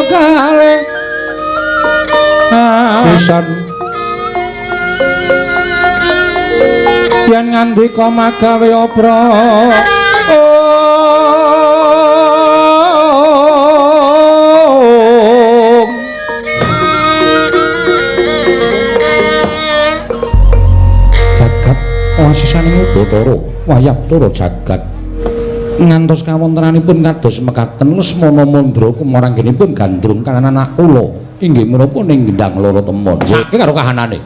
kale pisan yen ngandika magawe obra jagat wasisaning Bathara wayah Bathara jagat ngantos kawontenanipun kados mekaten Lesmana Mandra Kumara anggenipun gandrung kaliyan anak kula inggih menapa ning Gendang Lara Temon saking karo kahanane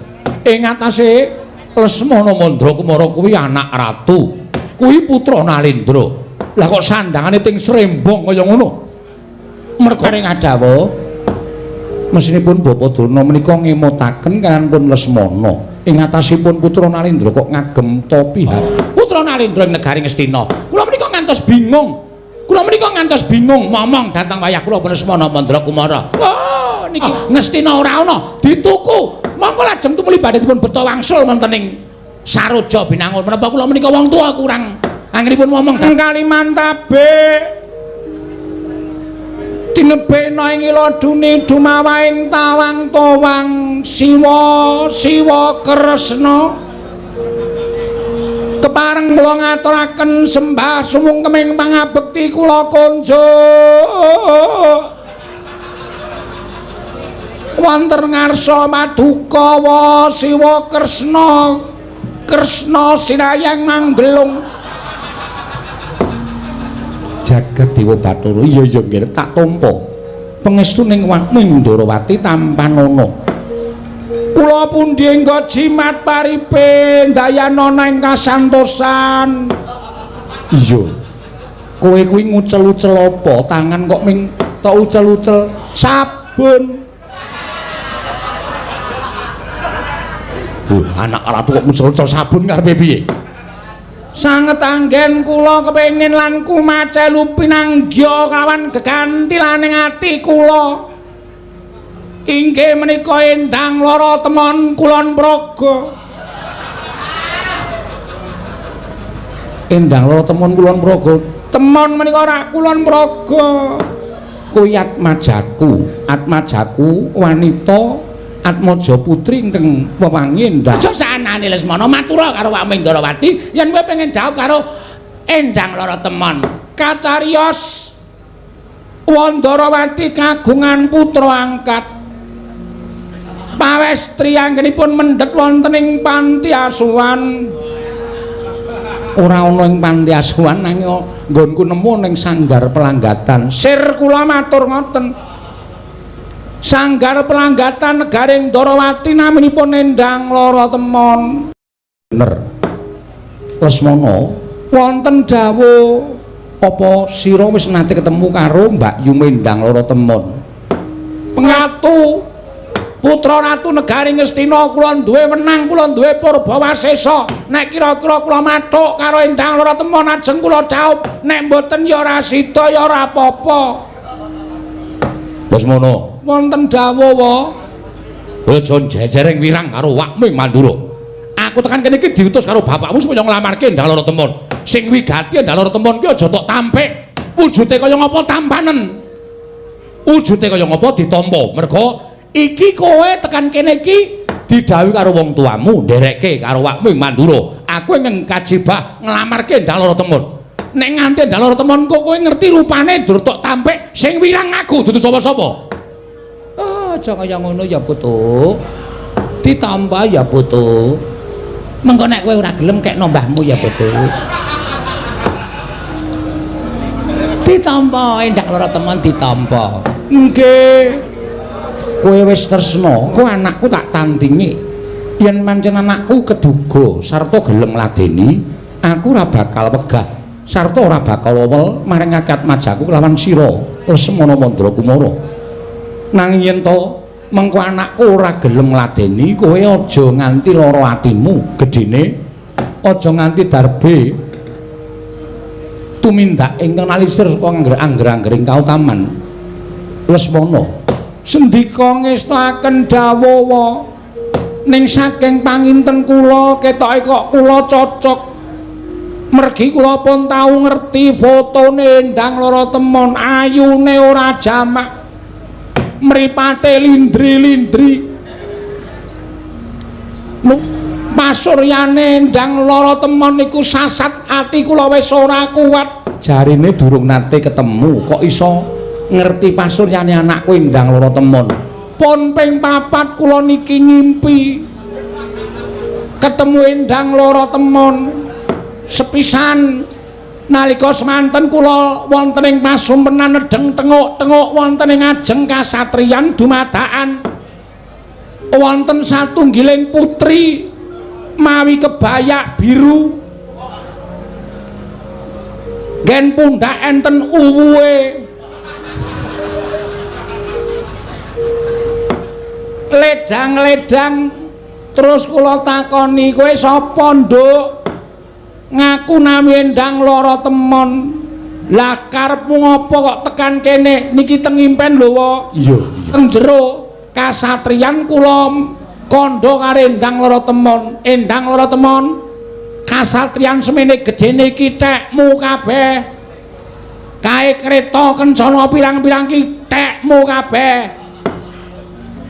ing atase Lesmana Mandra Kumara kuwi anak ratu kuwi putra Nalendra lah kok sandangane ting srembong kaya ngono merga ning adawa mesinipun Bapak Durna menika ngemutaken kaliyan pun Lesmana ing atasipun putra Nalendra kok ngagem topi putra Nalendra ing negari Ngastina kula menika ngantos bingung kula menika ngantos bingung momong dhateng wayah kula pun Lesmana Mandra Kumara oh niki Ngastina ora ana dituku mongko lajeng tumuli badhe dipun beto wangsul wonten ing Saroja Binangun menapa kula menika wong tuwa kurang anggenipun momong Kalimantabe tinebena ing iladune dumawaing tawang towang siwa siwa kresna kepareng kula ngaturaken sembah sumungkeming pangabekti kula konjuk wonten ngarsa paduka wa siwa kresna kresna sinayang manggelung jagat Dewa Bathara iya iya nggih tak tampa pangestu ning Ndrawati tampanana kula pundi engga jimat paripe ndayanana ing kasantosan iya kowe kuwi ngucel-ucel apa tangan kok ming tok ucel-ucel sabun anak ratu kok ngucel-ucel sabun karepe piye sanget anggen kula kepengin lan kumacelu pinanggya kawan gegantilaning ati kula inggih menika Endang Lara Temon Kulon Progo Endang Lara Temon Kulon Progo temon menika ora Kulon Progo kuwi atmajaku atmajaku wanita Atmaja putri ingkang wewangi Endang. Aja sanane Lesmana matura karo Wak Ndrawati yen kowe pengen dhaup karo Endang Lara Temon. Kacariyos Wandarawati kagungan putra angkat. Pawestri anggenipun mendhet wonten ing panti asuhan. Ora ana ing panti asuhan nanging nggonku nemu ning sanggar pelanggatan. Sir kula matur ngoten. Sanggar pelanggatan negaring Ndrawati naminipun Endang Lara Temon. Bener. Lesmana wonten dawuh apa sira wis nate ketemu karo Mbak Yu Endang Lara Temon? Pengatu putra ratu negari Ngastina kula duwe wenang kula duwe purbawasesa nek kira-kira kula mathuk karo Endang Lara Temon ajeng kula dhaup nek mboten ya ora sida ya ora apa-apa. Lesmana wonten dawuh wa aja jejereng wirang karo Wakming Mandura aku tekan kene iki diutus karo bapakmu supaya nglamarke Endang Lara Temon sing wigati Endang Lara Temon ki aja tok tampik wujude kaya ngapa tampanen wujude kaya ngapa ditampa merga iki kowe tekan kene iki didhawuhi karo wong tuamu nderekke karo Wakming Mandura aku ingkang kajibah nglamarke Endang Lara Temon nek nganti Endang Lara Temon kok kowe ngerti rupane dur tok tampik sing wirang aku dudu sapa-sapa. Aja kaya ngono ya putu. Ditampa ya putu. Mengko nek kowe ora gelem kekno mbahmu ya putu. Ditampa Endang Lara Temon ditampa. Nggih. Kowe wis tresna, kowe anakku tak tandingi. Yen pancen anakku keduga sarta gelem ngladeni, aku ora bakal wegah sarta ora bakal wewel maring akatmajaku kelawan sira Lesmana Mandra Kumara. Nanging yen to mengko anakku ora gelem ngladeni, kowe aja nganti lara atimu gedhene, aja nganti darbe tumindak ingkang nalisir saka angger-anggering kautaman. Lesmana sendika ngestakaken dawuh ning saking panginten kula ketoke kok kula cocok Mergi kula pun tau ngerti fotone Endang Loro Temon, ayune ora jamak. Mripate lindri-lindri. Pasuryane Endang Loro Temon niku sasat ati kula wis ora kuat. Jarine durung nate ketemu kok iso ngerti pasuryane anakku Endang Loro Temon. Pun ping 4 kula niki ngimpi ketemu Endang Loro Temon. Sepisan nalika semanten kula wonten ing pasumpenan nedheng tenguk-tenguk wonten ing ajeng kasatriyan dumadakan wonten satunggiling putri mawi kebayak biru, nggen pundhak enten uwuhe, ledang-ledang. Terus kula takoni, kowe sapa nduk? Ngaku nami Endang Loro Temon. Lah karepmu ngopo kok tekan kene? Niki teng impen lho, wa. Iya, iya. Teng jero kasatriyan kula kandha karo Endang Loro Temon. Endang Loro Temon, kasatriyan semene gedene iki tekmu kabeh. Kae kreta kencana pirang-pirang ki tekmu kabeh.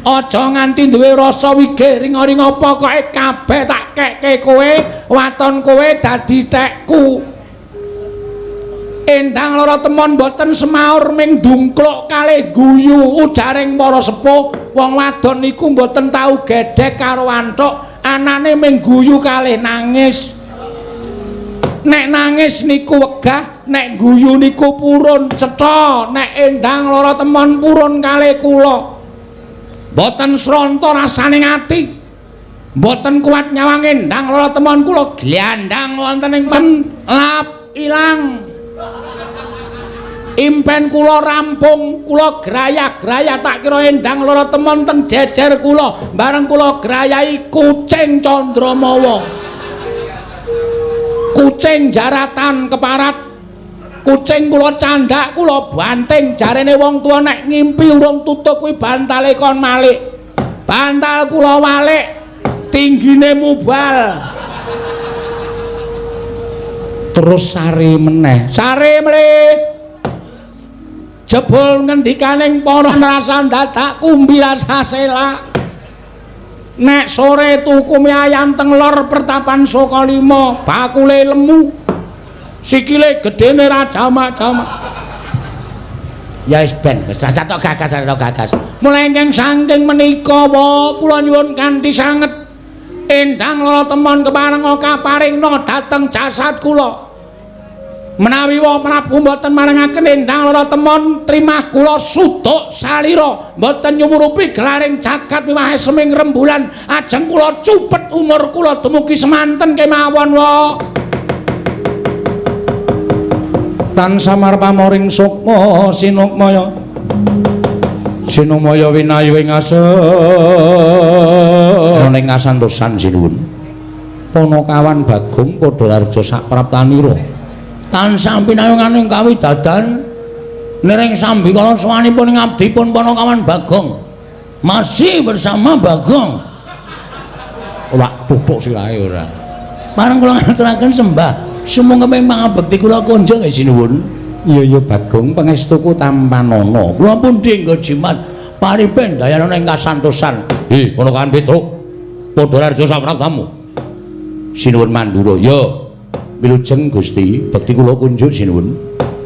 Aja nganti duwe rasa wigih ringa-ringa, pokoke kabeh tak kekke kowe, waton kowe dadi tekku. Endang Loro Temon mboten semaur ming dungkluk kalih guyu ujaring para sepuh. Wong wadon niku mboten tau gedhek karo antuk, anane ming guyu kalih nangis. Nek nangis niku wegah, nek guyu niku purun. Cetha nek Endang Loro Temon purun kalih kula. Mboten sronta rasane ati. Mboten kuat nyawang Endang Loro Temon kula glandang wonten ing lap ilang. Impen kula rampung, kula grayah-grayah tak kira Endang Loro Temon teng jejer kula. Bareng kula grayahi kucing Candramawa. Kucing jaratan keparat. Kucing kula candhak, kula banting. Jarene wong tuwa nek ngimpi urung tutuk kuwi bantale kon malik. Bantal kula walik, tinggine mubal. Terus sare meneh. Sare mlih. Jebul ngendikaning para nrasa dadak kumbi rasa selak. Nek sore tuku mi ayam teng lor pertapan Sukalima, bakule lemu. Sikile gedene ra jamak-jamak. Ya wis ben, wis rasa tok gagas, tok gagas. Mulai ingkang saking menika wa kula nyuwun kanthi sanget Endang Loro Temon kepareng kaparingna dhateng jasad kula. Menawi wa Prabu mboten marengaken Endang Loro Temon, trimah kula suduk salira, mboten nyumurupi gelaring jagat miwah seming rembulan, ajeng kula cupet umur kula dumugi semanten kemawon wa. Tan samar pamoring sukma sinukmaya sinumaya winayu ing asa ning kasantosan sinuwun. Panakawan Bagong padha raja sapraptanira tansah pinayunganing kawidadan niring sambikala sowanipun ing abdipun Panakawan Bagong. Masih bersama Bagong. Ora tutuk sirahe ora. Pareng kula ngaturaken sembah sumangga ing pangabekti kula kunjung nggih sinuwun. Iya iya Bagong, pangestuku tampanana. Kula pun dinggo jimat paripen dayanana ing kasantosan. Hi, Panakawan Petruk. Padha raja sapraptamu. Sinuwun Mandura. Ya. Wilujeng Gusti, bekti kula kunjuk sinuwun.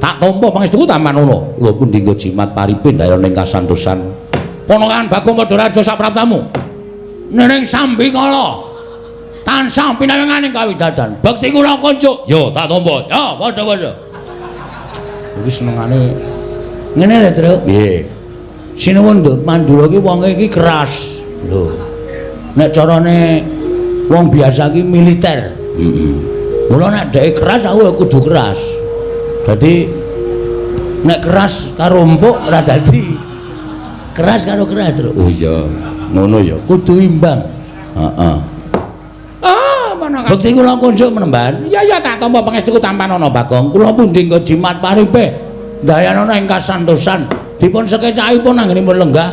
Tak tampa pangestuku tampanana. Kula pun dinggo jimat paripen dayanana ing kasantosan. Panakawan Bagong padha raja sapraptamu. Niring sambikala tansah pinanganing kawidadan. Bekti kula kunjuk. Ya, tak tampa. Ya, padha-padha. Iki senengane ngene lho, Truk. Nggih. Sinuwun lho, Mandura iki wonge iki keras. Lho. Nek carane wong biasa iki militer. Heeh. Mula nek dheke keras aku ya kudu keras. Dadi nek keras karo empuk ora dadi. Keras karo keras, Truk. Oh iya, ngono ya. Kudu imbang. Heeh. Bekti kula kunjuk menemban. Iya iya tak tampa pangestuku tampanana Bagong. Kula pundi nggo jimat paripe dayanana ing kasantosan. Dipun sekecakipun anggenipun lenggah.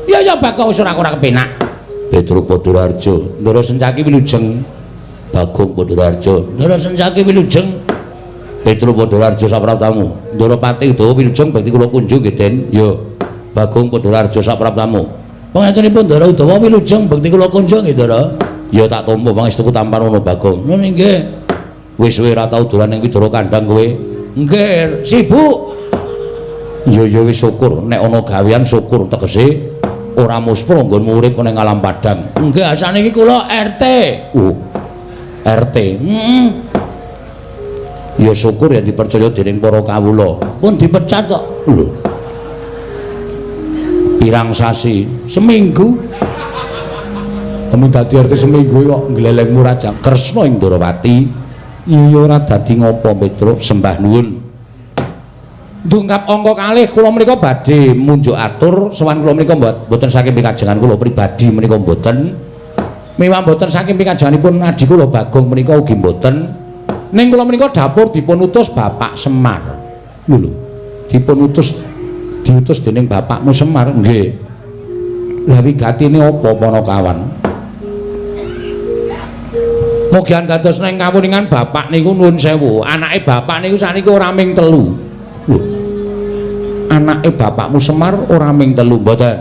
Iya iya Bagong wis ora ora kepenak. Petruk Padharjo, Ndara Sencaki wilujeng. Bagong Padhararja. Ndara Sencaki wilujeng. Petro Padhararja sapraptamu. Ndara Pati Udawa wilujeng bekti kula kunjung nggih Den. Ya. Bagong Padhararja sapraptamu. Pangestunipun Ndara Udawa wilujeng bekti kula kunjung nggih Ndara. Ya tak tampa pangestuku tampan ana Bagong. Nun nggih. Wis suwe ora tau dolan ning Widara Kandang kowe. Nggih, sibuk. Ya ya wis syukur nek ana gawean syukur tegese ora muspro nggonmu urip ning alam padang. Nggih, asane iki kula RT. Oh. RT. Heeh. Ya syukur ya dipercaya dening para kawula. Pun dipecat kok. Lho. Pirang sasi? Seminggu. Kami dadi RT seminggu kok nglelengmu raja Kresna ing Ndrawati. Iya ora dadi ngopo Petruk sembah nuwun. Dungkap angka kalih kula menika badhe munjuk atur sowan kula menika mboten saking pikajengan kula pribadi menika mboten. Miwah mboten saking pikajenganipun adi kula Bagong menika ugi mboten. Ning kula menika dapur dipun utus Bapak Semar. Lho lho. Dipun utus diutus dening bapakmu Semar nggih. Lah wigatine apa Panakawan? Mugi dados neng kawuningan bapak niku nuwun sewu. Anake bapak niku sakniki ora ming telu. Lho. Anake bapakmu Semar ora ming telu mboten.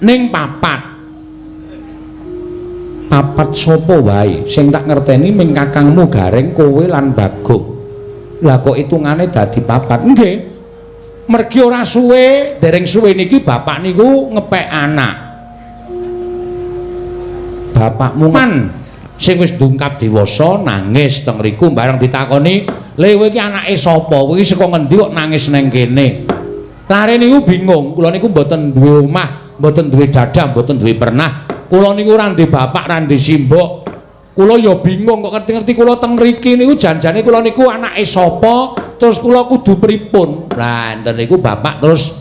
Ning papat. Papat sapa wae sing tak ngerteni ming kakangmu Gareng kowe lan Bagong. Lah kok hitungane dadi papat? Nggih. Mergi ora suwe, dereng suwe niki bapak niku ngepek anak. Bapakmu man sing wis dungkap dewasa nangis teng riku bareng ditakoni, "Le kowe iki anake sapa? Kowe iki saka ngendi kok nangis neng kene?" Lare niku bingung, kula niku mboten duwe omah, mboten duwe dadah, mboten duwe pernah. Kula niku ora ndek bapak, ora ndek simbok. Kula ya bingung kok ngerti-ngerti kula teng mriki niku janjane kula niku anake sapa, terus kula kudu pripun. Lah enten niku bapak terus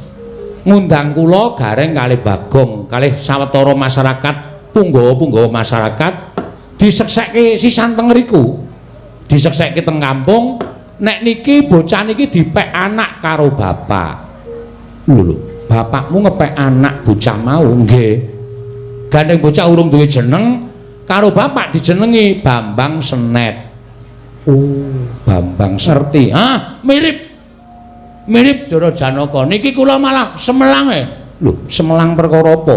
ngundang kula Gareng kalih Bagong, kalih sawetara masyarakat, punggawa-punggawa masyarakat diseksekke sisan teng ngriku. Diseksekke teng kampung, nek niki bocah niki dipek anak karo bapak. Lho lho, bapakmu ngepek anak bocah mau nggih. Gandeng bocah urung duwe jeneng, karo bapak dijenengi Bambang Senet. Oh, Bambang Serti. Hah, mirip. Mirip Ndara Janaka. Niki kula malah semelang e. Lho, semelang perkara apa?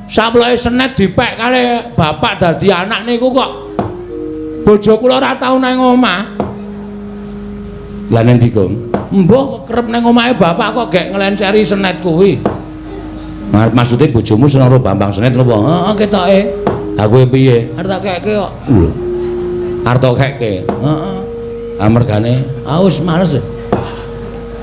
Saploke Senet dipek kalih bapak dadi anak niku kok bojo kula ora tau nang omah. Lah nang ndi, Gong? Mbah kerep nang omahe bapak kok gek nglenceri Senet kuwi. Maksude bojomu seneng karo Bambang Senet napa? Heeh, ketoke. Ha kowe piye? Arep tak keke kok. Lho. Arep tak keke. Heeh. Ha mergane, ah wis males.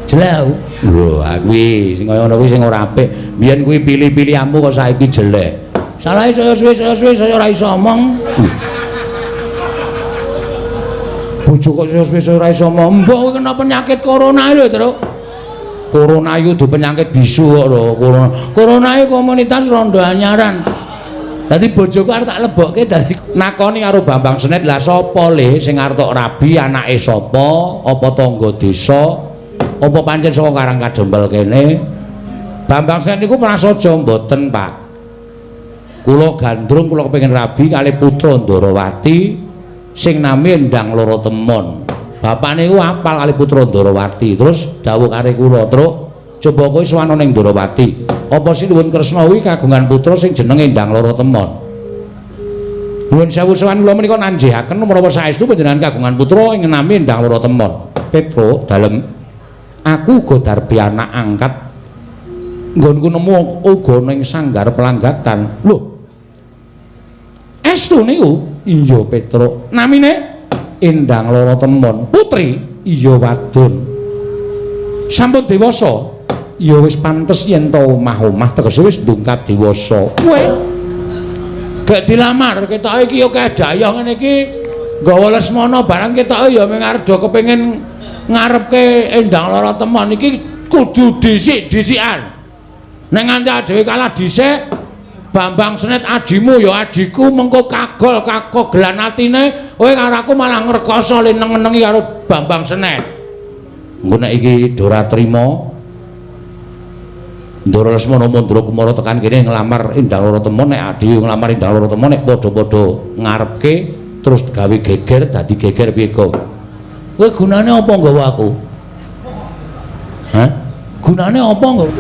Jelek aku. Lho, kuwi sing kaya ngono kuwi sing ora apik. Biyen kuwi pilih-pilihanmu kok saiki jelek. Salahe saya suwe saya ora iso omong. Bojo kok saya suwe saya ora iso omong. Mbok kowe kena penyakit corona lho, Truk. Corona iku dudu penyakit bisu kok lho, corona. Corona iku komunitas rondo anyaran. Dadi bojoku arep tak lebokke dadi nakoni karo Bambang Senet, lah sapa le sing arep tok rabi, anake sapa, apa tangga desa, apa pancen saka Karang Kadempel kene. Bambang Senet niku prasaja mboten, Pak. Kula gandrung kula kepengin rabi kalih putra Ndrawati sing nami Endang Loro Temon. Bapak niku apal kalih putra Ndrawati, terus dawuh karo kula, "Truk, coba kowe sowan ning Ndrawati. Apa Sinuwun Kresna kuwi kagungan putra sing jenenge Endang Loro Temon?" Nuwun sewu sowan kula menika nanjihaken menapa saestu panjenengan kagungan putra ing nami Endang Loro Temon. Petro, dalem aku uga darbi anak angkat nggonku nemu uga ning sanggar pelanggatan. Lho. Estu niku? Iya, Petro. Namine Endang Loro Temon. Putri? Iya, wadon. Sampun dewasa? Ya wis pantes yen to omah-omah tegese wis ndungkap dewasa. Kowe gek dilamar ketoke iki ya kedayah ngene iki nggawa Lesmana barang ketoke ya mung arep do kepengin ngarepke Endang Loro Temon iki kudu dhisik-dhisikan. Nek nganti dhewe kalah dhisik, Bambang Senet ajimu ya ajiku mengko kagol kakogelan atine kowe karo aku malah ngrekoso le neng-nengi karo Bambang Senet. Engko nek iki ora trima Ndara Lesmana Mandra Kumara tekan kene nglamar Endang Loro Temon, nek adhi nglamar Endang Loro Temon nek padha-padha ngarepke Terus gawe geger dadi geger piye kok? Kowe gunane apa nggawa aku? Hah? Gunane apa nggawa?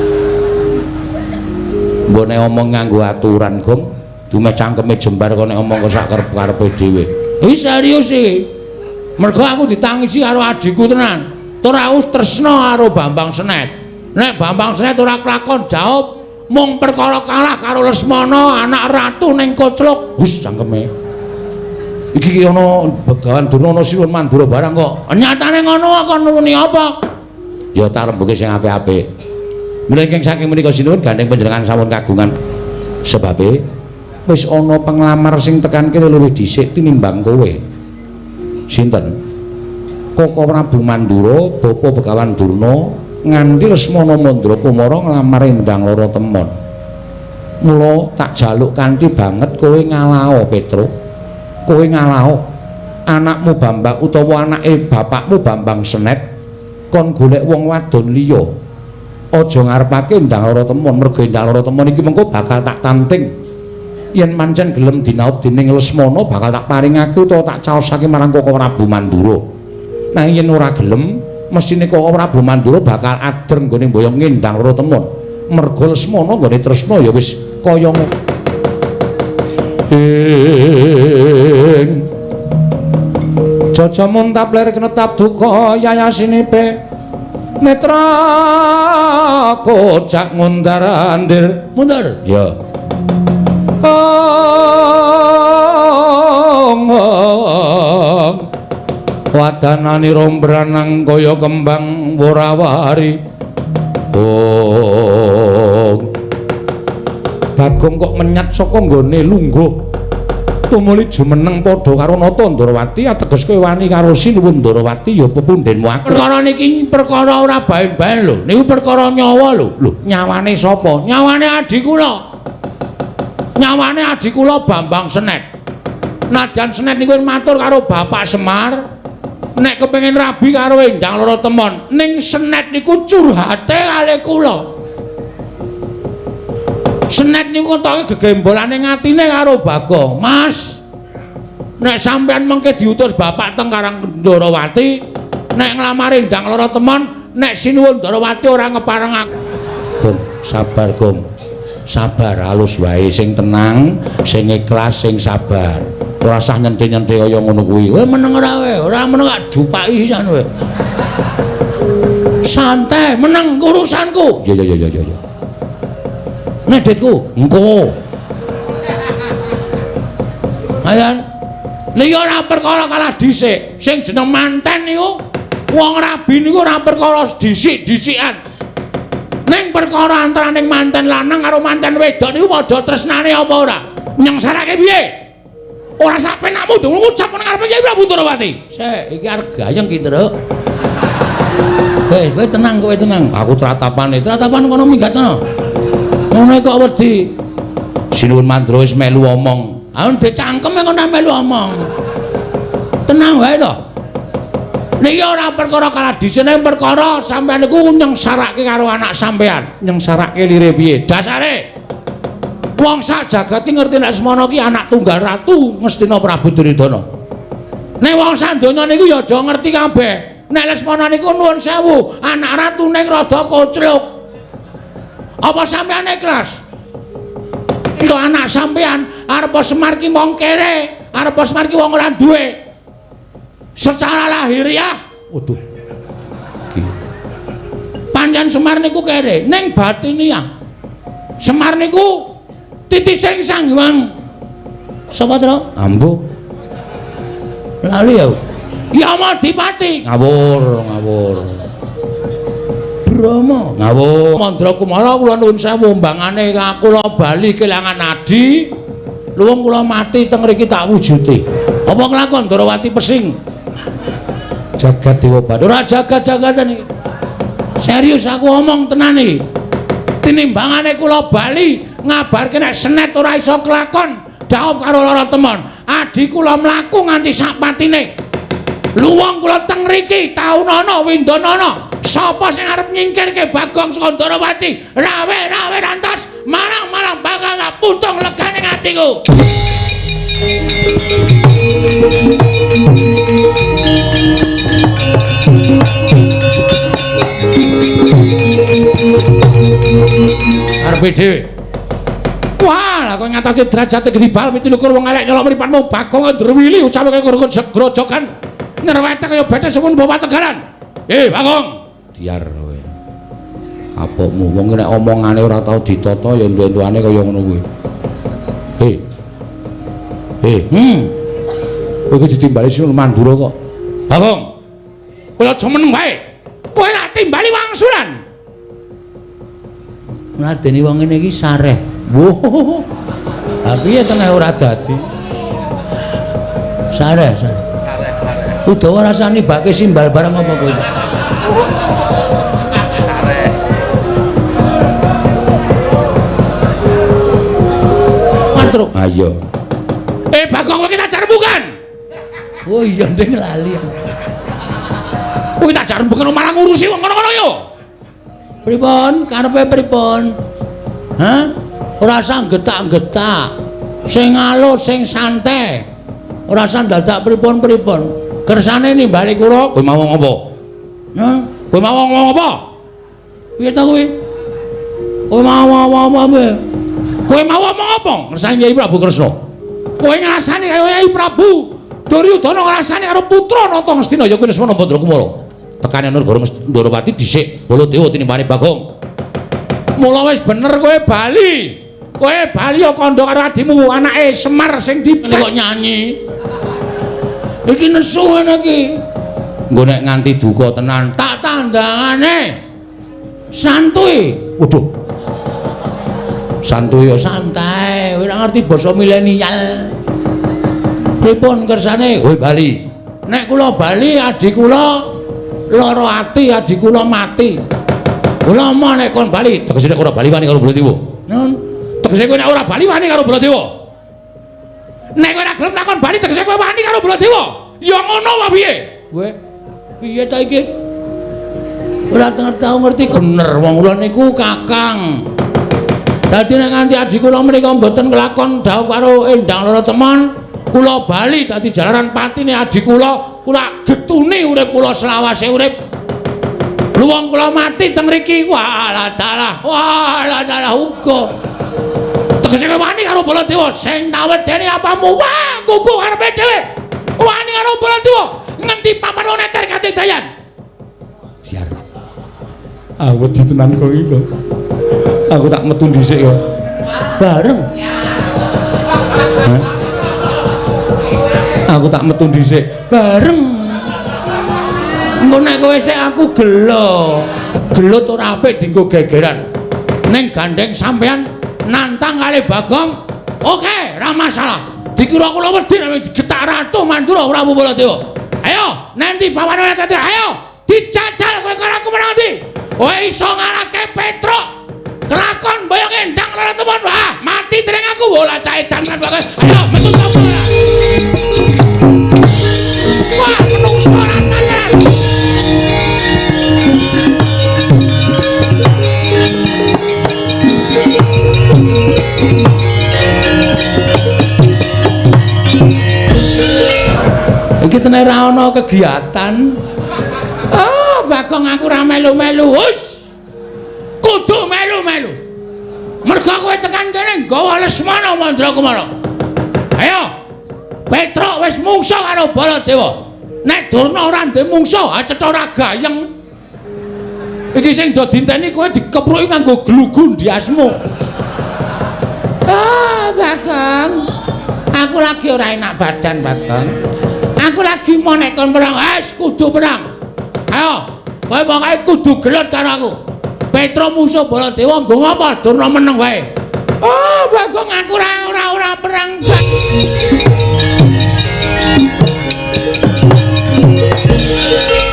Mbok nek omong nganggo aturan, Gong. Dumeh cangkeme jembar kok nek omong kok sak karep-karepe dhewe. Iki serius iki. Mergo aku ditangisi karo adhiku tenan. Tur aku tresna karo Bambang Senet. Nek Bambang Senet ora kelakon jawab mung perkara kalah karo Lesmana anak ratu ning Koclok. Hus cangkeme. Iki ki ana Begawan Durna ana Sinuwun Mandura barang kok. Nyatane ngono kok nuruni apa? Ya tak rembuke sing apik-apik. Mula ingkang saking menika sinuwun gandeng panjenengan sampun kagungan sebabe wis ana penglamar sing tekan kene luwih dhisik tinimbang kowe. Sinten? Koko Prabu Mandura, Bapa Begawan Durna nganti Lesmana Mandra Kumara nglamar Endang Lara Temon. Mula tak jaluk kanthi banget kowe ngalao Petruk. Kowe ngalao anakmu Bambang utawa anake bapakmu Bambang Senet kon golek wong wadon liya. Aja ngarepake Endang Lara Temon, mergo Endang Lara Temon iki mengko bakal tak tanting. Yen mancen gelem dinaup dening Lesmana bakal tak paringake utawa tak caosake marang Koko Prabu Mandura. Nanging yen ora gelem, mesthine Koko Prabu Mandura bakal adreng nggone mboyong Endang Lara Temon. Mergo Lesmana nggone tresna ya wis kaya ing Jaja muntap lir kenetap duka yayasinipe netra kocak ngundar andir mundur ya. Wadanani rombranang kaya kembang worawari. Oh. Bagong kok menyat saka nggone lungguh. Tumuli jumeneng padha karo Nata Ndrawati ateges kowe wani karo Sinuwun Ndrawati ya pepundhenmu aku. Perkara niki perkara ora baen-baen lho. Niku perkara nyawa lho. Lho, nyawane sapa? Nyawane adhi kula. Nyawane adhi kula Bambang Senet. Najan Senet niku matur karo Bapak Semar nek kepengin rabi karo Endang Lara Temon, ning Senet niku curhate kalih kula. Senet niku ketoke gegembolane ngatine karo Bagong. Mas, nek sampean mengke diutus bapak teng Karang Ndrawati, nek nglamar Endang Lara Temon, nek Sinuwun Ndrawati ora ngepareng aku. Gong, sabar Gong. Sabar halus wae, sing tenang, sing ikhlas, sing sabar. Ora usah nyente-nyente kaya ngono kuwi. Kowe meneng ora kowe? Ora meneng gak dupaki sisan kowe. Santai, meneng urusanku. Ya ya ya ya ya. Nek ditku, engko. Ayan. Niki ora perkara kalah dhisik. Sing jeneng manten niku wong rabi niku ora perkara dhisik-dhisikan. Ning perkara antaraning manten lanang karo manten wedok niku padha tresnane apa ora? Nyengsarake piye? Ora sak penakmu dong ngucap nang ngarepe Kyai Prabu Ndrawati. Sik, iki arep gayeng ki, Truk. Kowe tenang, kowe tenang. Aku tratapane, tratapan kono minggat kono. Ngono kok wedi. Sinuwun Mandra wis melu omong. Ah ndek cangkem kok ora melu omong. Tenang wae to. Niki ora perkara kalah dhisik, ning perkara sampean niku nyengsarake karo anak sampean. Nyengsarake lire piye? Dasare wong sak jagat ki ngerti nek Lesmana ki anak tunggal ratu Ngastina Prabu Duryudana. Nek wong sak donya niku ya aja ngerti kabeh. Nek Lesmana niku nuwun sewu, anak ratu ning rada kocluk. Apa sampean ikhlas? Entuk anak sampean arep Semar ki wong kere, arep Semar ki wong ora duwe. Secara lahiriah, waduh. Pancen Semar niku kere, ning batiniah. Semar niku titising Sang Hyang. Sapa, Tru? Ambu. Lali ya. Yamadipati. Ngawur, ngawur. Brahma. Ngawur. Mandra Kumara kula nuwun sewu mbangane kula bali kelangan adi. Luwung kula mati teng mriki tak wujuti. Apa kelakon Ndrawati pesing? Jagat Dewa Bathara. Ora jagat-jagatan iki. Serius aku omong tenan iki. Tinimbangane kula bali ngabarke nek Senet ora iso kelakon, dhaup karo Lara Temon. Adi kula mlaku nganti sak patine. Luwung kula teng mriki taunana windanana. Sapa sing arep nyingkirke Bagong saka Ndrawati? Rawe-rawe rantos, marang-marang bakal tak putung legane atiku. Karepe dhewe. Wah, lah kowe ngatasi derajate gedhi bal 27 wong elek nyolok mripatmu Bagong ndrewili ucape kaya grojogan nyrewete kaya bete suwun bawa tegalan. Bagong. Diar kowe. Apokmu wong nek omongane ora tau ditata ya entu-entuane kaya ngono kuwi. Kowe iki ditimbali Sinuwun Mandura kok. Bagong. Kowe aja meneng wae. Kowe tak timbali wangsulan. Ngladeni wong ngene iki sareh. Wah. Ha piye teneh ora dadi? Sareh, sareh. Sareh, sareh. Udawa rasane bake simbal barang apa kowe? Sareh. Mantruk. Ha iya. Bagong kowe kita jarembukan. Oh iya nding lali. Kowe tak jarembukan malah ngurusi wong kono-kono yo. Pripun? Karepe pripun? Hah? Ora usah getak-getak. Sing alus, sing santai. Ora usah dadak pripun-pripun. Kersane nimbali kula, kowe mau ngomong apa? Hah? Kowe mau ngomong apa? Piye ta kowe? Kowe mau ngomong apa kowe? Kowe mau ngomong apa? Kersane Kyai Prabu Kresna. Kowe ngrasani kaya Kyai Prabu Duryudana ngrasani karo putra Nata Ngastina ya kuwi Lesmana Mandra Kumara. Tekane Negara Ndorowati dhisik Baladewa tinimbane Bagong. Mula wis bener kowe bali. Kowe bali ya kandha karo adimu anake Semar sing dipek kok nyanyi. Iki nesu ngene iki. Engko nek nganti duka tenan tak tandangane. Santuy. Waduh. Santuy ya santai, ora ngerti basa milenial. Pripun kersane? Kowe bali. Nek kula bali adi kula lara ati, adi kula mati. Kula moh nek kon bali, tegese nek ora bali wani karo Baladewa. Nun, tegese kowe nek ora bali wani karo Baladewa. Nek kowe ora gelem takon bali tegese kowe wani karo Baladewa. Ya ngono wae piye? Kowe piye ta iki? Ora tau ngerti bener wong kula niku kakang. Dadi nek nganti adi kula menika mboten kelakon dhawuh karo Endang Lara Temon, kula bali dadi jalaran patine adi kula, kula getuni urip kula selawase urip. Luwung kula mati teng mriki, walah dalah, walah dalah uga. Tegese wani karo Baladewa sing tawedene apamu, wah kuku karepe dhewe. Wani karo Baladewa ngendi papan neter kate dayan. Diar. Aku wedi tenan kok iki. Aku tak metu dhisik ya. Bareng. Hah? Aku tak metu dhisik. Bareng. Engko nek kowe sik aku gelo. Gelut ora apik dienggo gegeran. Ning gandeng sampean nantang kali Bagong, oke, ora masalah. Dikira kula wedi nek digetak Ratu Mandura Prabu Baladewa. Ayo, nanti bawane tadi, ayo dijajal kowe karo aku menang ndi? Kowe iso ngalahke Petruk. Kelakon boyong Endang Lara Temon. Wah, mati dereng aku bola caitan kan bagus. Ayo metu sapa ora? Wah, menungso ora tenan. Iki tenan ora ana kegiatan. Oh, Bagong aku ora melu-melu. Hus. Kudu melu-melu. Mergo kowe tekan kene nggawa Lesmana Mandra Kumara. Ayo. Petruk wis mungsuh karo Baladewa. Nek Durna ora ndek mungsuh, ha cetha ora gayeng. Iki sing do dinteni kowe dikepruki nganggo glugu ndiasmu. Ah, Bagong. Aku lagi ora enak badan, Bagong. Aku lagi mau nek kon perang, wis kudu perang. Ayo, kowe pokoke kudu gelut karo aku. Petro musuh Baladewa nggo ngapa Durna meneng wae. Oh, Bagong aku ora perang.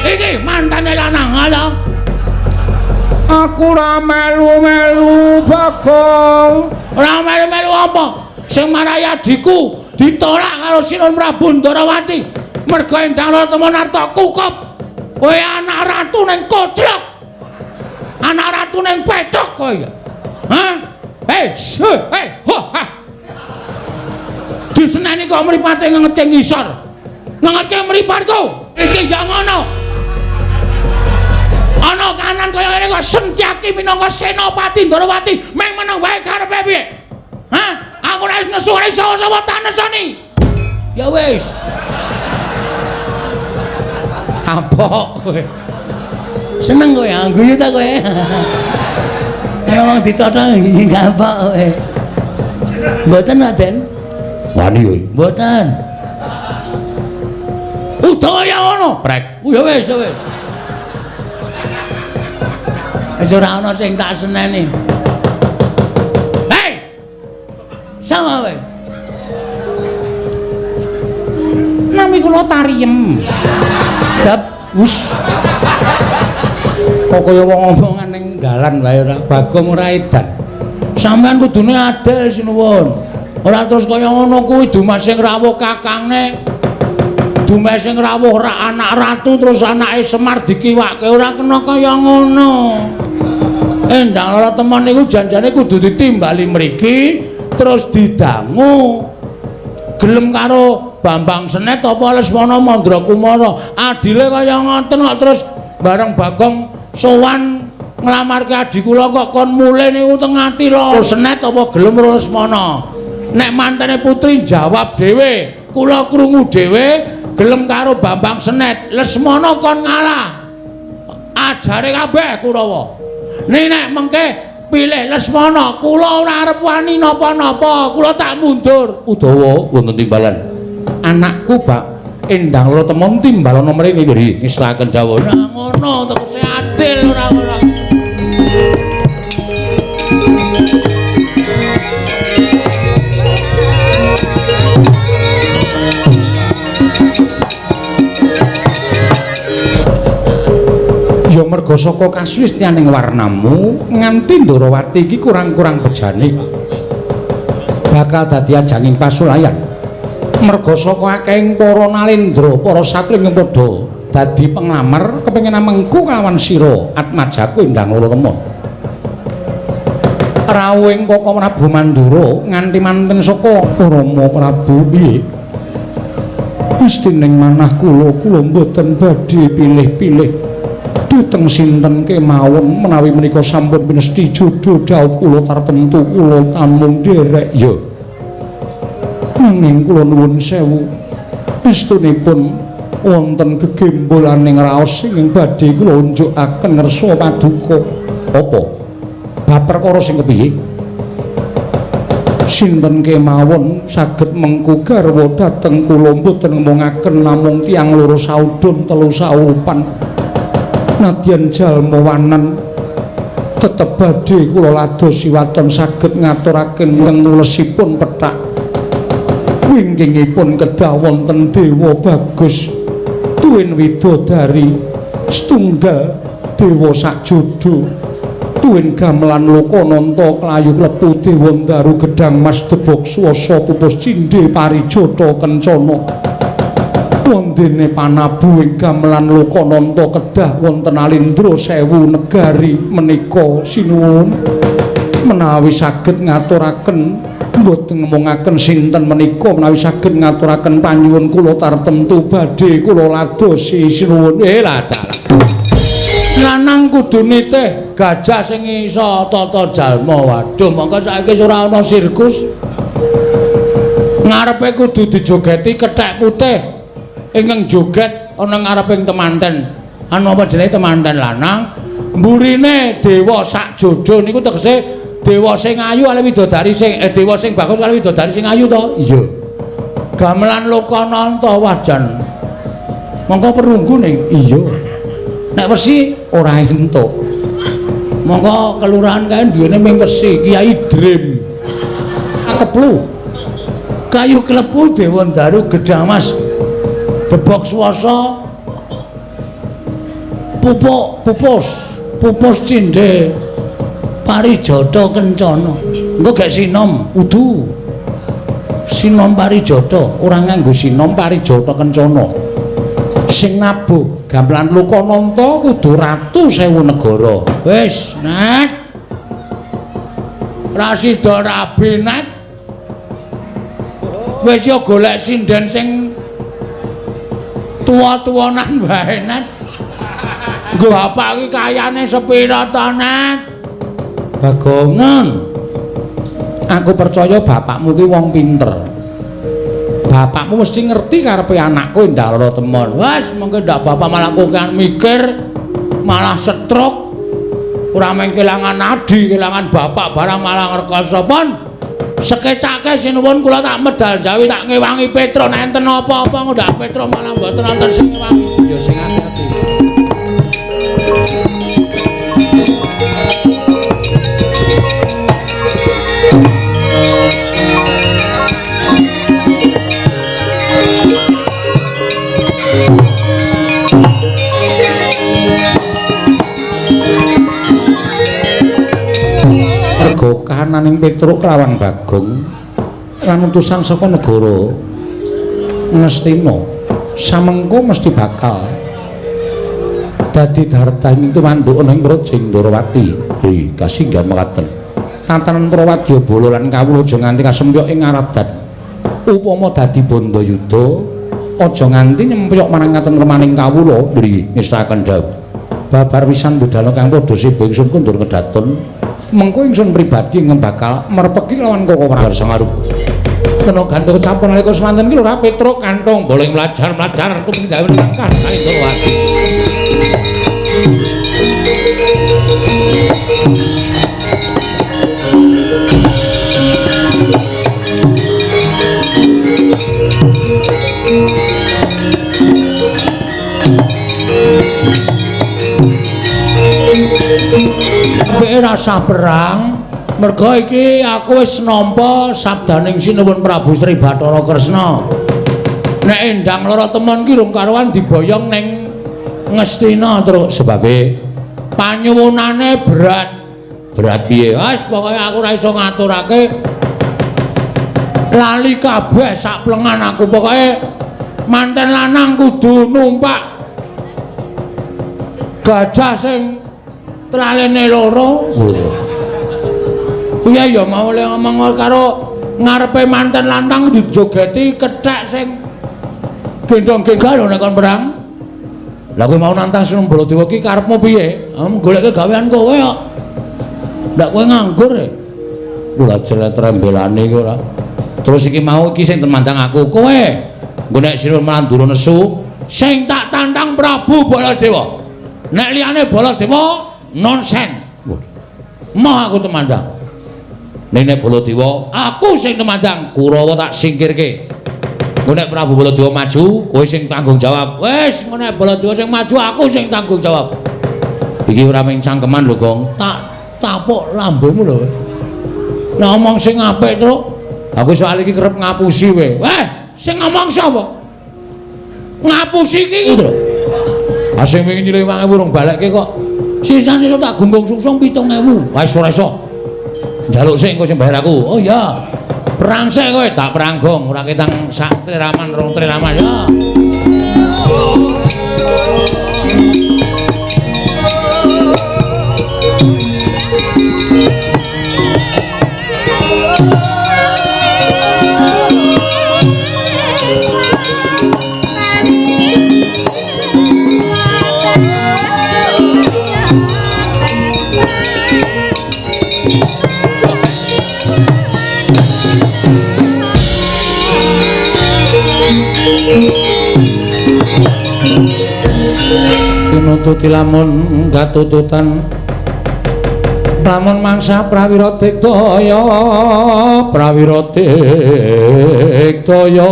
Iki mantane lanang ala. Aku ora melu-melu Bagong. Ora melu-melu apa? Sing marai adhiku ditolak karo Sinuwun Prabu Ndarawati. Mergo Endang Lara Temon arta kukup. Kowe anak ratu ning koclok. Anak ratu ning pethok kowe. Hah? Hei, ho, ha. Diseneni kok mripate ngengetke ngisor. Ngengetke mripatku. Iki ya ngono. Ana kanan kaya ngene kok Setyaki minangka Senopati Ndorowati, meng meneng wae karepe piye? Hah? Aku ora wis nesu ora iso sapa tak nesoni. Ya wis. Kapok kowe. Seneng kowe, guyu ta kowe. Nek wong ditotong kapok kowe. Mboten, Raden. Wani kowe. Mboten. Udawa ya ngono, prek. Ya wis, ya wis. Wis ora ana sing tak seneni. Hei! Sama kowe. Nami kula Tariem. Dap wus. Kok kaya wong omongan ning dalan wae ora Bagong ora edan. Sampeyan kudune adil sinuwun. Ora terus kaya ngono kuwi dumas sing rawuh kakangne. Dumas sing rawuh ra anak ratu terus anake Semar dikiwake ora kena kaya ngono. Endang Lara Temon niku janjane kudu ditimbali mriki terus didangu. Gelem karo Bambang Senet apa Lesmana Mandrakumara. Adile kaya ngoten kok terus bareng Bagong sowan nglamarke adi kula kok kon mulih niku teng ati lho. Senet apa gelem karo Lesmana? Nek mantene putri jawab dhewe, kula krungu dhewe gelem karo Bambang Senet. Lesmana kon ngalah. Ajare kabeh Kurawa. Ning nek mengke pilih Lesmana, kula ora arep wani napa-napa, kula tak mundur. Udawa wonten timbalan. Anakku Bak Endang Lara Temon timbalana mrene nggih ngestaken dawuh. Ora ngono, tegese adil ora ora. Ya merga saka kasuwistianing warnamu nganti Ndorowati iki kurang-kurang bejane bakal dadi ajanging pasulayan. Merga saka akehing para nalendra, para satri ing padha dadi penglamar kepengin amengku kalawan sira Atmajaku Endang Lara Temon. Rawuhing Kaka Prabu Mandura nganti manten saka Rama Prabu piye? Gustining manah kula, kula mboten badhe pilih-pilih. Dhateng sinten kemawon menawi menika sampun pinesti jodho dhaup kula tartemtu kula tamung nderek ya. Nanging kula nuwun sewu estunipun wonten gegembolaning raos ingkang badhe kula unjukaken ngersa paduka. Apa? Bab perkara sing kepiye? Sinten kemawon saged mengku garwa dhateng kula mboten ngomongaken namung tiyang loro saudon telu saupan. Nadyan jalma wanan tetep badhe kula ladosi waton saged ngaturaken wulesipun pethak. Wingkingipun kedah wonten dewa bagus tuwin widodari setunggal dewa sakjodo tuwin gamelan lokananta klayu klepu dewa ndaru gedang mas debok swasa pupus cindhe parijata kencana. Wondene panabu ing gamelan lokananta kedah wonten alindra sewu negari menika sinuwun menawi saged ngaturaken mboten ngomongaken sinten menika menawi saged ngaturaken panyuwun kula tartemtu badhe kula ladosi sinuwun. Lah lanang kudu nitih gajah sing iso tata jalma. Waduh, mongko saiki ora ana sirkus. Ngarepe kudu dijogeti kethek putih ingkang joget ana ngareping temanten. Anu apa jenenge temanten lanang, mburine dewa sakjodo niku tegese dewa sing ayu kali widodari sing dewa sing bagus kali widodari sing ayu to? Iya. Gamelan lokananta wajan. Mongko perunggu ning iya. Nek wesi ora entuk. Mongko kelurahan kae duwene ming wesi Kiai Dream. Keplu. Kayu klepu dewa ndaru gedang mas. Bebok swasa pupuk pupus pupus cindhe parijata kencana. Engko gek sinom udu sinom parijata ora nganggo sinom parijata kencana. Sing nabuh gamelan lokananta kudu ratu sewu negara. Wis nek ra sida rabi nek Wis ya golek sinden sing tuwa-tuwanan wae, Nat. Nggo bapak iki kayane sepira to, Nat? Bagongan. Aku percaya bapakmu ki wong pinter. Bapakmu mesti ngerti karepe anakku endah lara temon. Wes, mengko ndak bapak malah kokean mikir, malah stroke. Ora mung kelangan adi, kelangan bapak barang malah ngrekoso pun. Sekecake sinuwun kula tak medal jawi tak ngewangi Petro nek enten apa-apa ndak Petro malah mboten wonten sing ngewangi. Ya sing ati-ati. Merga kahananing Petruk kelawan Bagong lan utusan saka negara Ngastina samengko mesti bakal dadi darta ing tumanduk ana ing Praja Ndorowati. Hei, kasinggal mekaten. Tatanan Prawadyabala lan kawula aja nganti kasempyok ing aradan. Upama dadi bandayuda aja nganti nyempyok marang katentremaning kawula. Nggih, ngestaken dhawuh. Babar pisan budal kang padha seba ingsun kundur kedaton. Mengko ingsun pribadi ingkang bakal merpeki lawan Koko Prabu Sangarup. Kena gantung campur nalika semanten ki Lurah Petruk kanthong boleh mlajar-mlajar tumrap gawe langkah Ndorowati. Apike rasah perang, merga iki aku wis nampa sabdaning Sinuwun Prabu Sri Bathara Kresna. Nek endang lara temon ki rung karuan diboyong ning Ngastina truk sebabe panyuwunane berat. Berat piye? Wis pokoke aku ora iso ngaturake. Lali kabeh sak plengan aku pokoke manten lanang kudu numpak gajah sing tlalene loro. Piye ya mau le ngomong karo ngarepe manten lantang dijogeti kethek sing gendong-gendong lho nek kon perang. Lah kowe mau nantang Sinuwun Baladewa ki karepmu piye? Goleke gawean kowe kok. Ndak kowe nganggur e. Kula jelet rembelane iki ora. Terus iki mau iki sing temandang aku kowe. Engko nek Sinuwun Mandura nesu, sing tak tantang Prabu Baladewa. Nek liyane Baladewa nonsen. Moh aku temandang. Nek Baladewa, aku sing temandang, Kurawa tak singkirke. Engko nek Prabu Baladewa maju, kowe sing tanggung jawab. Wis, engko nek Baladewa sing maju, aku sing tanggung jawab. Iki ora mung cangkeman lho, Gong. Tak tapuk lambemu lho. Nek omong sing apik, Truk. Aku soal iki kerep ngapusi kowe. Weh, sing ngomong sapa? Ngapusi iki, Truk. Ah sing wingi nyilih 1000 rong balekke kok. Sisane tak gunggung sungsung 7000. Wis ora iso. Njaluk sik engko sing bayar aku. Oh iya. Perang sik kowe, tak perang gong, ora ketang sak triraman rong triraman ya. Tinututi lamun katututan lamun mangsa prawira digdaya prawira digdaya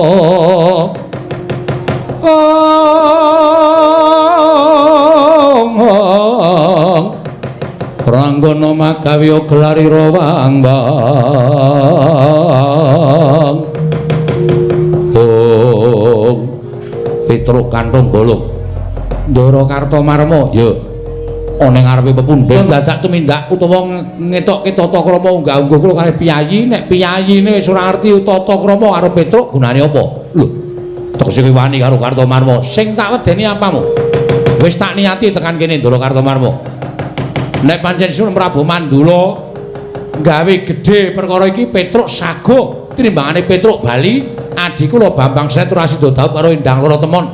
Ranggana magawe gelarira wang wang Ong Petruk kanthong bolong Ndara Kartomarma ya ana ing ngarepe pepundhen dadak tumindak utawa ngetokke tata krama unggah-ungguh kula kalih piyayi nek piyayine wis ora ngerti tata krama karo Petruk gunane apa lho tegese kowe wani karo Kartomarma sing tak wedeni apamu wis tak niati tekan kene Ndara Kartomarma nek pancen Sinuwun Prabu Mandula gawe gedhe perkara iki Petruk sago tinimbangane Petruk bali Adi kula Bambang Senet ora sida dhaup karo Endang Loro Temon.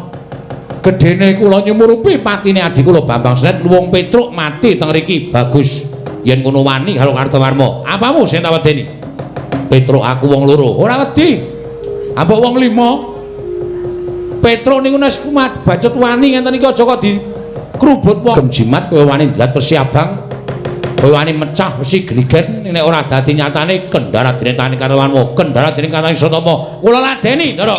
Gedene kula nyumurupi patine adi kula Bambang Senet luwung Petruk mati teng riki. Bagus. Yen ngono wani karo Kartowarma. Apamu sing tak wedeni? Petruk aku wong loro. Ora wedi. Ambok wong lima. Petruk niku nek kumat bacut wani ngenten iki aja kok dikrubut wong. Gemjimat kowe wani ndlat wesi abang. Kowe wani mecah wesi gligen nek ora dadi nyatane kendara dene tani Kartowarma, kendara dene katani Satama. Kula ladeni, Ndara.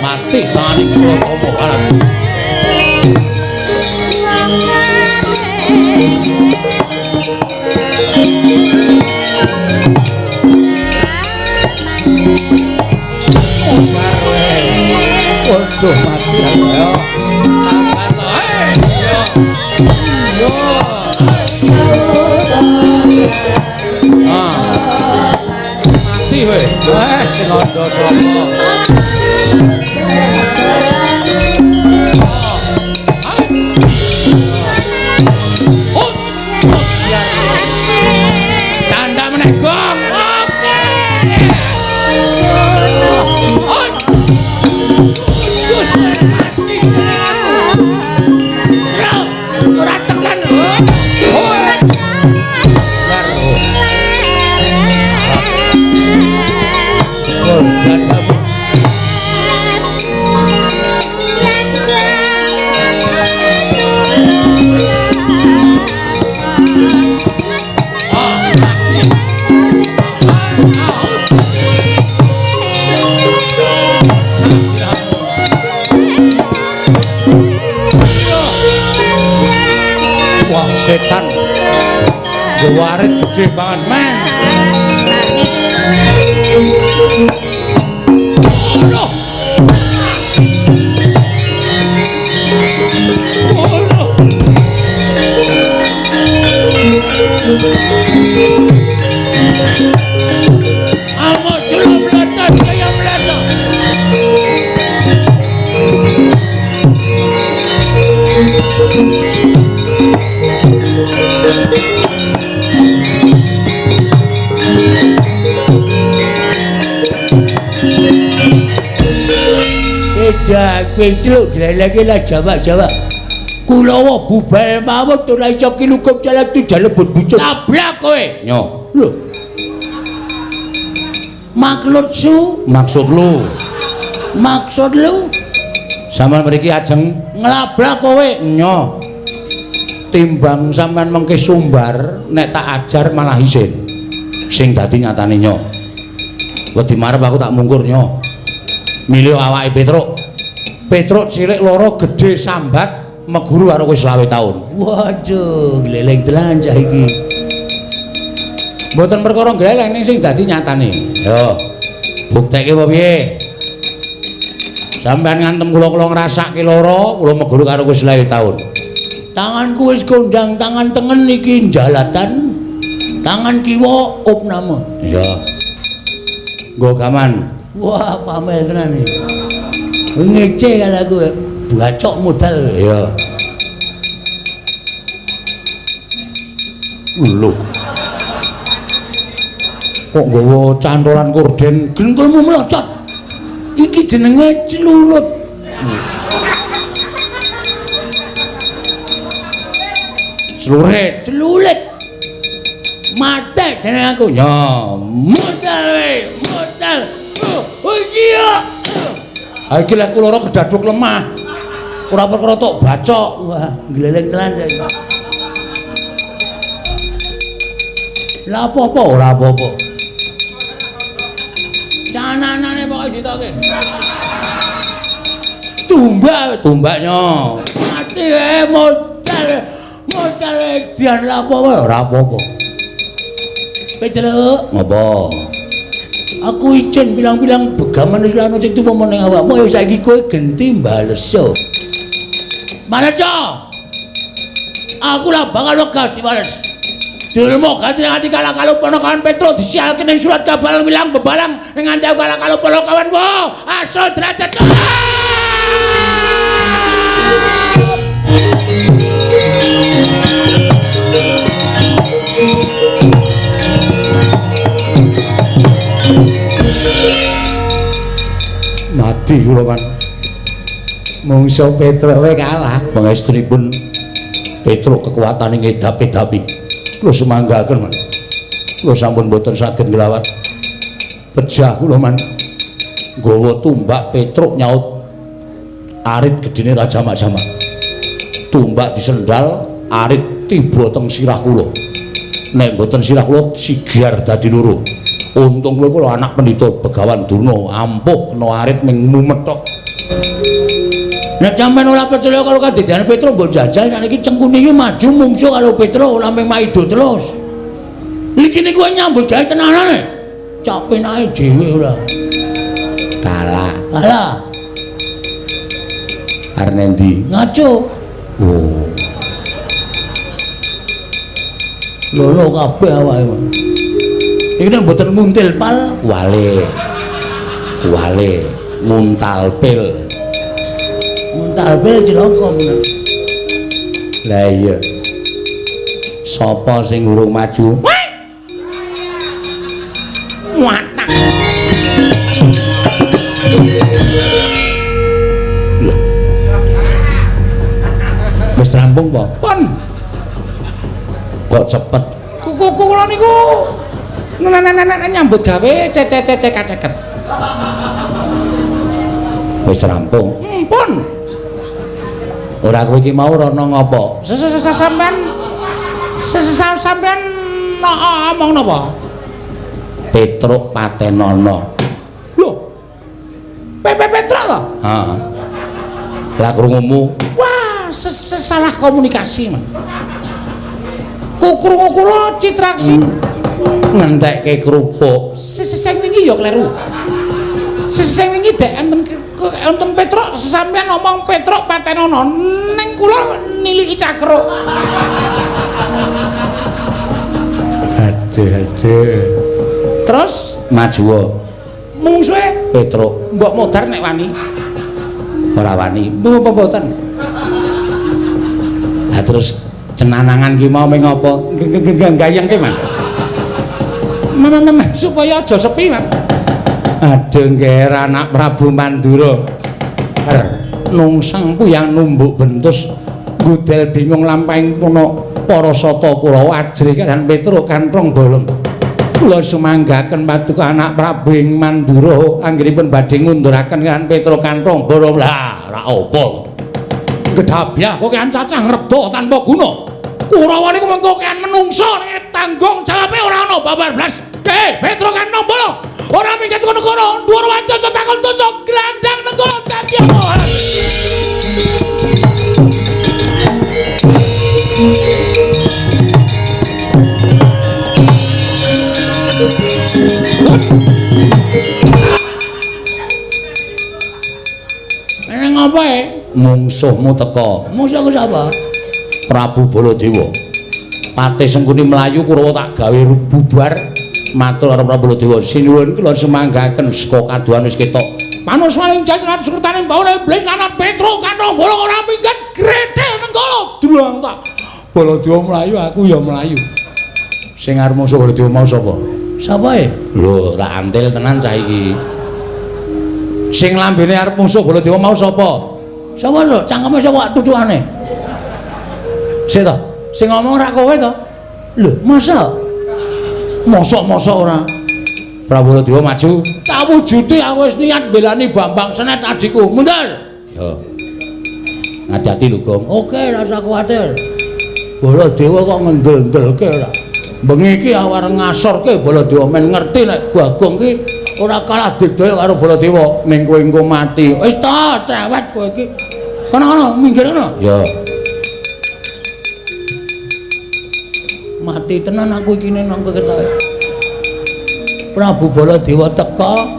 Mati tanganing Suratama karat. Waduh mati ayo. Mati kowe. Sing andha sapa? Canda meneh gong. Oke. Ora tekan. Wah, setan. Warit gede banget, men. Aduh. Aduh. Amo celok meletot kaya meletot. Edan Petruk gleleke lah Jawa-Jawa. Kulawa bubal mawon ora iso kilukup jalan tu jalebut bucut. Tablak kowe. Nyo. Lho. Maksud su, maksud lu. Maksud lu sampean mriki ajeng nglabrak kowe. Nyo. Timbang sampean mengke sumbar nek tak ajar malah isin. Sing dadi nyatane nyo. Wedi marep aku tak mungkur nyo. Milih awake Petruk. Petruk cilik loro gedhe sambat meguru karo kowe 25 taun. Waduh, gleleng tenan cah iki. Mboten perkara gleleng ning sing dadi nyatane. Yo. Bukteke apa piye? Sampeyan ngantem kula, kula ngrasake loro, kula meguru karo kowe 25 taun. Tanganku wis kondang, tangan tengen iki njalatan, tangan kiwa opname. Iya. Nggo gaman. Wah, pamel tenan iki. Ngece kan aku, bacok modal. Iya. Lho. Kok nggawa cantolan korden? Gengkulmu melocot. Iki jenenge celulut. Celurit, celulit. Mate jeneng aku. Ya, modal we, modal. Oh iya. Ha iki lek kula kedaduk lemah. Ora perkara tok bacok. Wah, gleleng tenan. Lah apa-apa ora apa-apa. Cananane pokoke ditoke. Tumbak, tumbaknya. Mati modal. Modal edian lah apa-apa ora apa-apa. Petruk, ngopo? Aku izin bilang-bilang begaman wis lan sing tuwa ning awakmu ya saiki kowe genti baleso. Maleso. Aku lah bakal wegah diwales. Dulmo ganti ati kalah-kalah ponokawan Petruk disialke ning surat kabar wilang bebalang ning nganti aku kalah-kalah ponokawan wo asal derajat. Mati kula kan. Mungso Petruk wae kalah. Pangestunipun Petruk kekuatane ngedap-edapi. Kula sumanggaken, Man. Kula sampun boten saged nglawat. Pejah kula, Man. Nggawa tumbak Petruk nyaut arit gedene Raja Mak-Jamak. Tumbak disendal, arit tiba teng sirah kula. Nek mboten sirah kula sigar dadi loro. Untung kula anak pendhita Begawan Durna, ampuh kena arit ning mumet tok. Nek sampean ora percaya karo kadidane Petruk mbok jajal nek iki Cengkuni iki maju mungsuh karo Petruk ora mung maido terus. Iki niku nyambut gawe tenanane. Cak penake dhewe ora. Kalah. Kalah. Arep nendi? Ngaco. Oh. Lolo kabeh awake. Iki nek mboten nguntil pal wale. Wale nguntal pil. Nguntal pil cilaka menawa. Lah iya. Sapa sing urung maju? Watak. Lho. Wis rampung apa? Pun. Kok cepet? Kuku kula niku nyambut gawe cecek-cecek. Wis rampung. Pun. Ora kowe iki mau rono ngopo? Sampean sampean omong napa? Petruk patenono. Lho. Petruk to? Heeh. Lah krungumu? Wah, salah komunikasi, Mas. Krungu kula citraksi ngentekke kerupuk. Sing wingi ya kleru. Sing wingi dek enten Petruk sampean ngomong Petruk patenono ning kula niliki cakruk. Aduh aduh. Terus maju mungsuhe Petruk mbok modar nek wani. Ora wani. Mboten. Lah terus cenanangan ki mau meng apa? Gayengke, Mas. Men supaya aja sepi, Mas. Aduh ngger anak Prabu Mandura. Nungsang puyang numbuk bentus gudel bingung lampahing puno para sata Kurawa ajrih kaliyan Petruk kanthong bolong. Kula sumanggaken paduka anak Prabu ing Mandura anggenipun badhe ngunduraken kaliyan Petruk kanthong bolong. Lah ora apa. Gedhabyah kok kan cacah ngrebda tanpa guna. Kurawa niku mengko kan menungso nek tanggung jawabe ora ana babar blas. Petruk kanthong bolong. Ora minggat saka negara, dhuwur wanca takon dosa glandang negara dadi apa? Nang apa e? Mungsuhmu teka. Mungsuhku sapa? Prabu Baladewa. Patih Sengkuni mlayu Kurawa tak gawe bubar. Matur karo Prabu Baladewa, sinuwun kula sumanggaken saka kaduhan wis ketok. Manuswaning jajaran sukertaning bawana iblis lan Petruk kanthong bolong ora minggat gretel nenggala. Druang tak. Baladewa mlayu aku ya mlayu. Sing arep mungsuh Baladewa mau sapa? Sapa e? Lho, tak antil tenan cah iki. Sing lambene arep mungsuh Baladewa mau sapa? Sapa lho? Cangkeme sapa tutuane? Sik to, sing ngomong ora kowe to? Lho, masa? Mosok-mosok ora. Prabu Baladewa maju. Tak wujude aku wis niat mbelani Bambang Senet adikku. Mundur. Ya. Hati-hati lho, Gong. Oke, rasa kuwatir. Baladewa kok ngendel-ndelke ora. Bengi iki awareng ngasorke Baladewa men ngerti nek Bagong ki ora kalah didaya karo Baladewa, ning kowe engko mati. Wis ta, cewek kowe iki. Kono-kono, minggir kono. Ya. Mati tenan aku iki nang ketoke. Prabu Baladewa teka.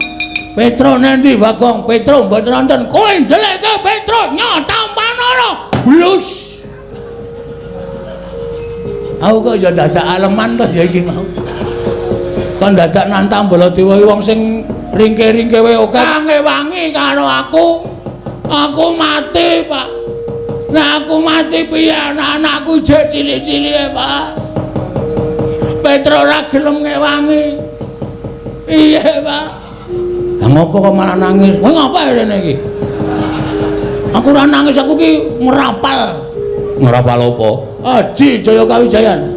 Petro nanti Bagong, Petro mboten nonton. Kowe ndelekke Petro nyotampanana. Blus. Aku kok ya dadak aleman to ya iki mau. Kon dadak nantang Baladewa wong sing ringke-ringke wae oke. Wangi karo aku. Aku mati, Pak. Nek aku mati piye anak-anakku jek cilik-cilike, Pak. Petro ora gelem ngewangi. Iya, Pak. Lah ngopo kok malah nangis? Kowe ngapa rene iki? Aku ora nangis, aku ki ngrapal. Ngrapal apa? Aji Jaya Kawijayan.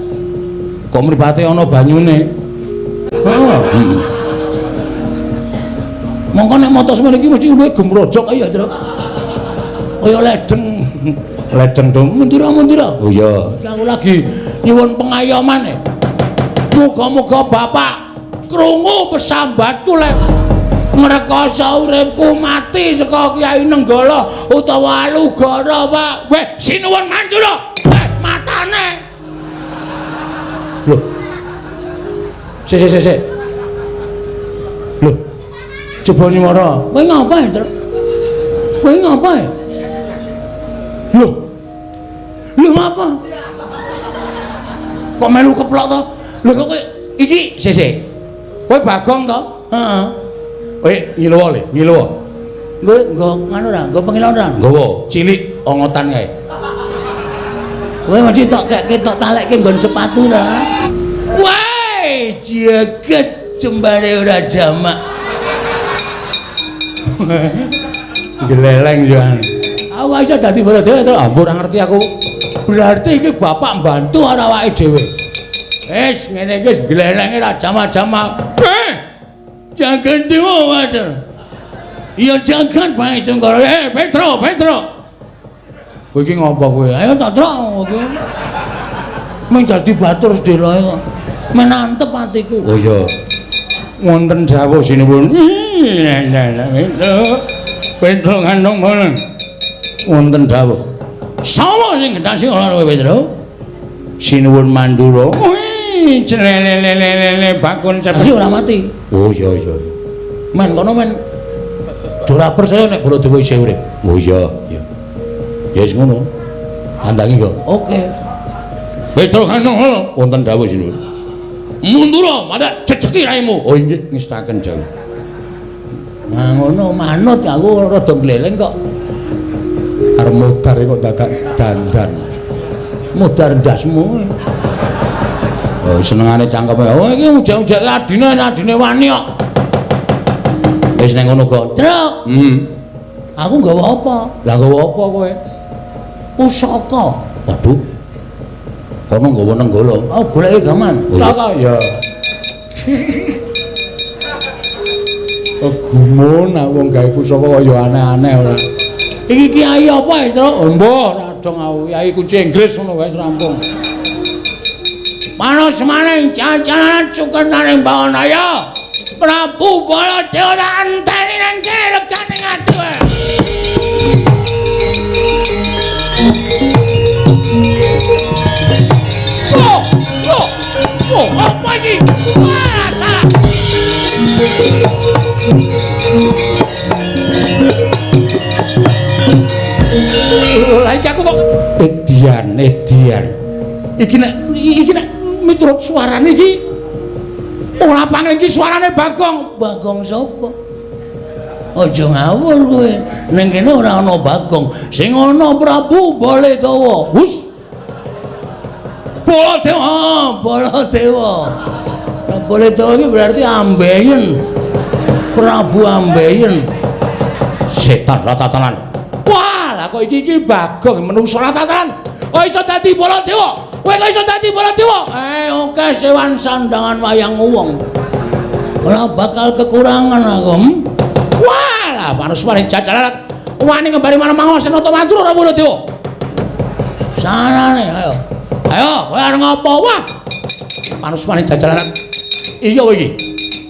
Kok mripate ana banyune? Heeh. Mongko nek mata semene iki mesti luwih gemrojok ayo, Truk. Kaya ledeng. Ledeng dong. Mundura-mundura. Oh iya. Iki aku lagi nyuwun pengayoman. Muga-muga bapak krungu pesambatku lek ngrekoso uripku mati saka Kyai Nenggala utawa Alugara, Pak. Weh, sinuwun Mandura. Weh, matane. Lho. Sik sik sik. Lho. Coba nyuwara. Kowe ngapa, Truk? Kowe ngapa? Lho. Lho ngapa? Kok melu keplok to? Lho kok kowe iki sik sik. Kowe Bagong to? Heeh. Kowe ngiluwa le, ngiluwa. Nggo nggo nganu ora, nggo pengilon ora? Nggawa, cilik ongotan kae. Kowe mesti tok kekke tok talekke nggon sepatu ta. Wah, jagat jembare ora jamak. Gleleng yo. Aku iso dadi Baladewa to. Ampun ora ngerti aku. Berarti iki bapak mbantu ora awake dhewe. Wis ngene iki wis glelenge ora jamak-jamak. Jangan dewa wajar. Iya jangan bae Tunggara. Petro, Petro. Kowe iki ngopo kowe? Ayo tak trok kowe. Mung dadi batur sedeloe kok. Menantep atiku. Oh iya. Wonten dawuh sinuwun. Petro. Petro ngandung ngono. Wonten dawuh. Sapa sing gendhasi ora kowe Petro? Sinuwun Mandura. Wih, celelelelele bakun cepet. Ora mati. Oh iya iya. Men kono men ora percaya nek Baladewa isih urip. Oh iya iya. Ya wis ngono. Tandangi kok. Oke. Petro ngono wonten dawuh sinuwun. Mundura madak jejeki raimu. Oh inggih ngestaken dawuh. Nah ngono manut aku rada gleleng kok. Arep mudar kok dadak dandan. Mudar ndasmu. Oh senengane cangkeme. Oh iki ujak-ujake adine adine wani kok. Wis nang ngono kok. Truk. Aku nggawa apa? Lah nggawa apa kowe? Pusaka. Waduh. Kono nggawa Nenggala. Oh goleki gaman. Tak ya. Oh gumun aku wong gawe pusaka kaya aneh-aneh ora. Iki kiai apa, Truk? Oh mbah, ora dong aku kiai kunci Inggris ngono wae rampung. Panas maning jajanan cukenaning Bawanaya. Prabu Baladewa tak enteni nang kene legane ati kowe. Oh, oh, oh, apa iki? Wah, salah. Lah iki aku kok edian, edian. Iki nek miturut suarane iki ora pangling iki suarane Bagong. Bagong sapa? Aja ngawur kowe. Ning kene ora ana Bagong. Sing ana Prabu Baladewa. Hus. Baladewa, Baladewa. Nah, Baladewa iki berarti ambeien. Prabu ambeien. Setan ratatanan. Wah, lah kok iki iki Bagong menungso ratatanan. Kok iso dadi Baladewa? Kowe kok iso dadi Baladewa? Oke sewan sandangan wayang wong. Ora bakal kekurangan aku. Wah, lah manus paling jajaran. Wani ngembari marang Senata Mandura ora Baladewa. Sanane ayo. Ayo, kowe arep ngopo? Wah. Manusmane jajalaran. Iya iki.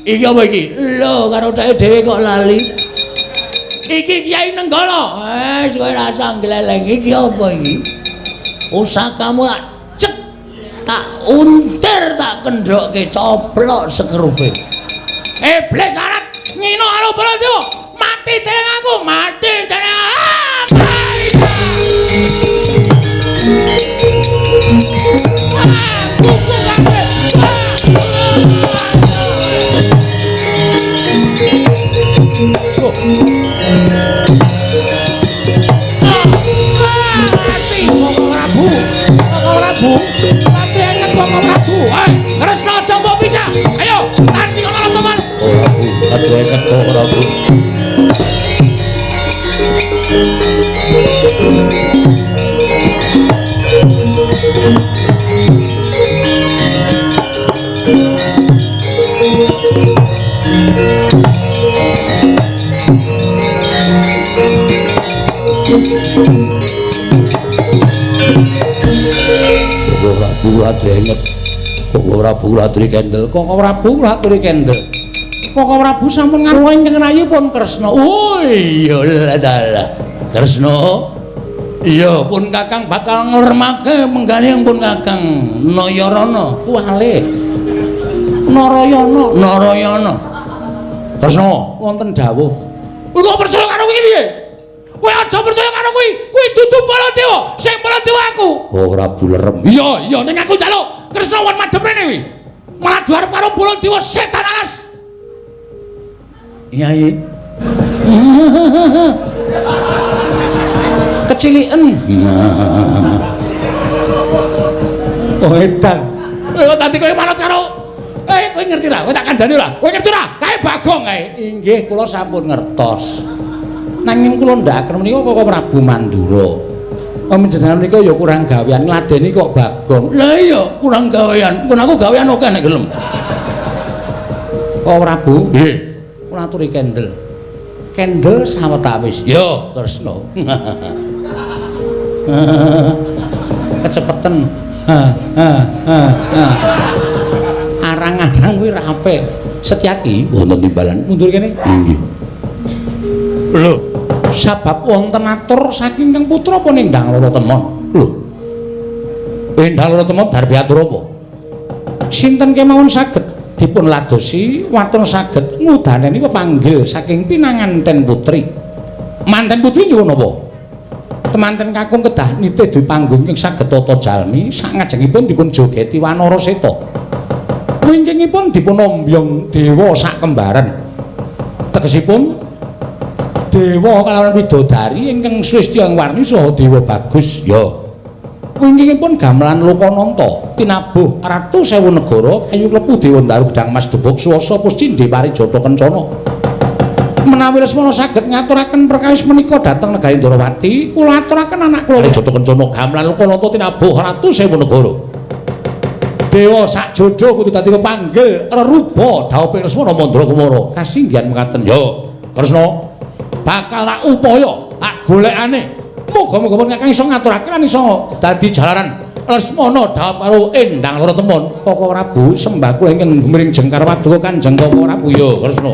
Iya apa iki? Lho, karo dheke dhewe kok lali. Iki Kyai Nenggala. Wes kowe rasa ngleleng iki apa iki? Pusakamu tak cek, tak untir, tak kendhokke coplok sekerupe. Iblis larat ngino karo Baladewa. Mati dening aku, mati dening. Mati Koko Prabu. Koko Prabu. Mati anget Koko Prabu. Hei, Kresna aja mbok pisah. Ayo, tanding ana teman. Prabu, ati anget Koko Prabu. Koko Prabu adrenget. Koko Prabu aturi kendel. Koko Prabu aturi kendel. Koko Prabu sampun ngantuk ingkang rayi pun Kresna. Oh iya dalah. Kresna. Iya pun Kakang bakal nglermake penggalih pun Kakang Nayarana kuwale. Narayana, Narayana. Kresna wonten dawuh. Kowe kok percaya karo kuwi piye? Kowe aja percaya karo kuwi. Kuwi dudu Baladewa, sing Baladewa aku. Oh Prabu lerem. Iya, iya ning aku njaluk Kresna won madhep rene kuwi. Malah diarep karo Baladewa setan alas. Nyai. Keciliken. Oh edan. Kowe kok dadi kowe manut karo kowe ngerti ra? Kowe tak kandhani ora? Kowe ngerti ora? Kae Bagong kae. Inggih kula sampun ngertos. Nanging kula ndakaken menika Koko Prabu Mandura. Panjenengan menika ya kurang gawean ngladeni kok Bagong. Lah iya, kurang gawean. Pun aku gawean akeh nek gelem. Koko Prabu, nggih. Kula aturi kendel. Kendel sawetawis. Yo, Kresna. Kecepetan. Ha ha ha. Arang-arang kuwi ra apik. Setyaki wonten timbalan mundur kene. Inggih. Lho, sabab wonten atur saking Kang Putra apa Endang Loro Temon? Lho. Endang Loro Temon darbe atur apa? Sinten kemawon saged dipun ladosi waton saged ngudaneni pepanggil saking pinanganten putri. Manten putri nyuwun apa? Temanten kakung kedah nitih dwi panggung ing saged tata jalmi sangajengipun dipun jogeti Wanara Seta. Wingkingipun dipun ombyong dewa sak kembaran. Tegesipun dewa kalawan widodari ingkang swestya warni saha dewa bagus. Ya. Wingkingipun gamelan Lokananta tinabuh ratu sewu negara kayu klepu dewa ndaru gedang mas debog swasa puscindhe parijata kencana. Menawi Lesmana saged ngaturaken perkawis menika dhateng negari Ndrawati, kula aturaken anak kula Parijata Kencana gamelan Lokananta tinabuh ratu sewu negara. Dewa sak jodo kudu dadi pepanggil reruba dhawuhing Lesmana Mandra Kumara. Kasinggihan mekaten. Ya, Kresna bakal tak upaya tak golekane. Muga-muga pun Kakang iso ngaturaken lan iso dadi jalaran Lesmana dhawuh karo Endang Loro Temon. Koko Prabu sembah kula ingkang gumiring jengkar paduka Kanjeng Koko Prabu. Ya, Kresna.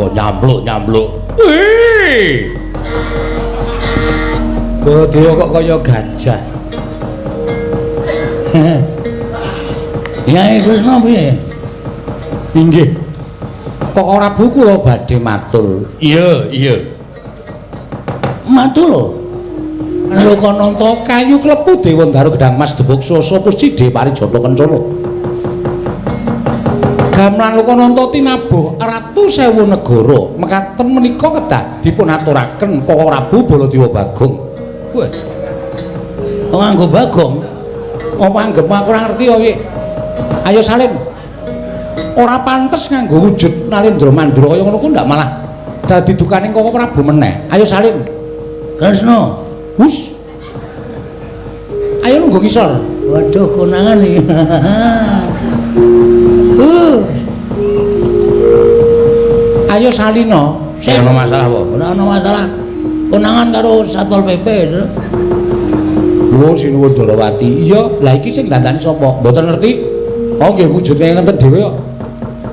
Nyampluk-nyampluk. Wih. Baladewa kok kaya gajah. Yai Kresna piye? Inggih. Kok Prabu kula badhe matur. Iya, iya. Matur lho. Lokananta kayu klepu Dewa Ndaru Gedhang Mas Debuk Sasa Puscide Parijata Kencana. Gamelan Lokananta tinabuh Ratu Sewu Negara. Mekaten menika kedah dipun aturaken Koko Prabu Baladewa Bagong. Wah. Kok nganggo Bagong? Apa anggep aku ora ngerti ya piye? Ayo Salim. Ora pantes nganggo wujud Nalendra Mandura kaya ngono ku ndak malah dadi dukaning Koko Prabu meneh. Ayo Salim. Kresna. Hus. Ayo nunggu ngisor. Waduh, konangan iki. Ayo Salino. Sing ana masalah apa? Ora ana masalah. Konangan karo Satpol PP. Lho sinuwun Darawati. Iya, lah iki sing dandani sapa? Mboten ngerti. Oh nggih wujudnya ngenten dhewe kok.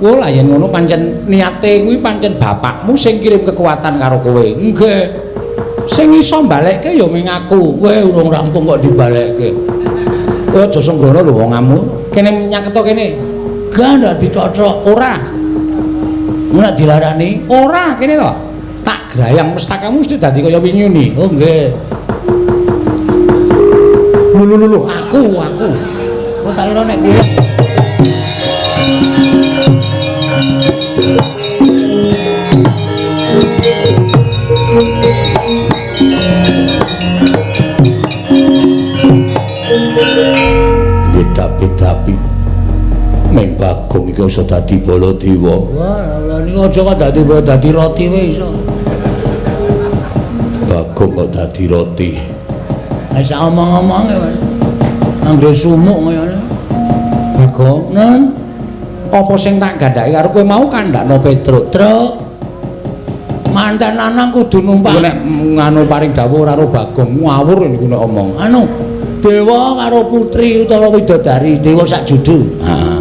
Oh lah yen ngono pancen niate kuwi pancen bapakmu sing kirim kekuatan karo kowe. Nggih. Sing iso mbalekke ya ming aku. Kowe urung rampung kok dibalekke. Kowe aja sembrono lho wong amu. Kene nyaketo kene. Gak ndak dicocok. Ora. Ora dilarani. Ora kene to. Tak grayang mestakamu mesti dadi kaya wingi. Oh nggih. Lho lho lho aku. Kok tak kira nek kula Beda-bedapi meng Bagong iki iso dadi Baladewa. Wah, lha niku aja kok dadi dadi roti wae iso. Bagong kok dadi roti. Lah sak omong-omonge wae. Anggere sumuk kayane. Bagong, nen apa sing tak gandhake karo kowe mau kandhakno Petruk. Truk. Manten lanang kudu numpak. Nek nganu paring dawuh ora karo Bagong ngawur niku nek omong. Anu, dewa karo putri utawa widodari, dewa sak judu. Heeh.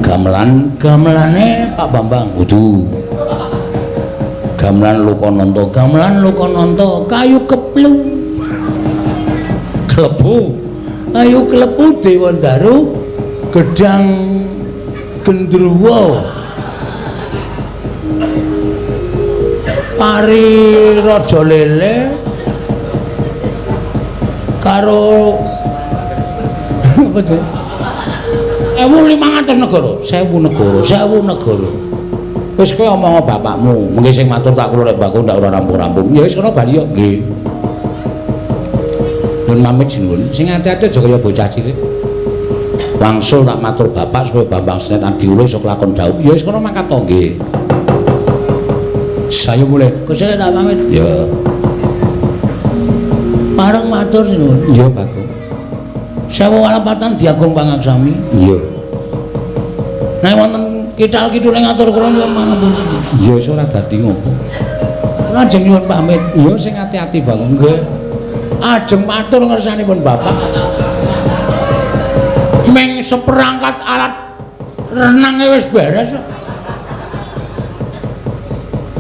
Gamelan, gamelane Pak Bambang. Kudu. Gamelan Lokananta, gamelan Lokananta, kayu keplu. Klebu. Kayu klepu Dewa Ndaru, gedang gendruwo. Pari Raja Lele karo apa jenenge? 1500 negara, 1000 negara, 1000 negara. Wis kowe omong bapakmu, mengke sing matur tak kula rek Bagong ndak ora rampung-rampung. Ya wis kono bali yo. Nggih. Nuwun pamit sinuwun. Sing ati-ati aja kaya bocah cilik. Wangsul tak matur bapak supaya Bambang Senet Adiwulo iso kelakon dhawuh. Ya wis kono mangkat to nggih. Saya mulai. Gusti tak pamit. Ya. Pareng matur sinuwun. Iya, Bagong. Sewu walepatan diagung pangaksami. Iya. Nek wonten kithal kidule ngatur kula nyuwun pangapunten. Iya wis ora dadi ngopo. Kula ajeng nyuwun pamit. Iya sing ati-ati Bagong. Nggih. Ajeng matur ngersanipun bapak. Ming seperangkat alat renange wis beres.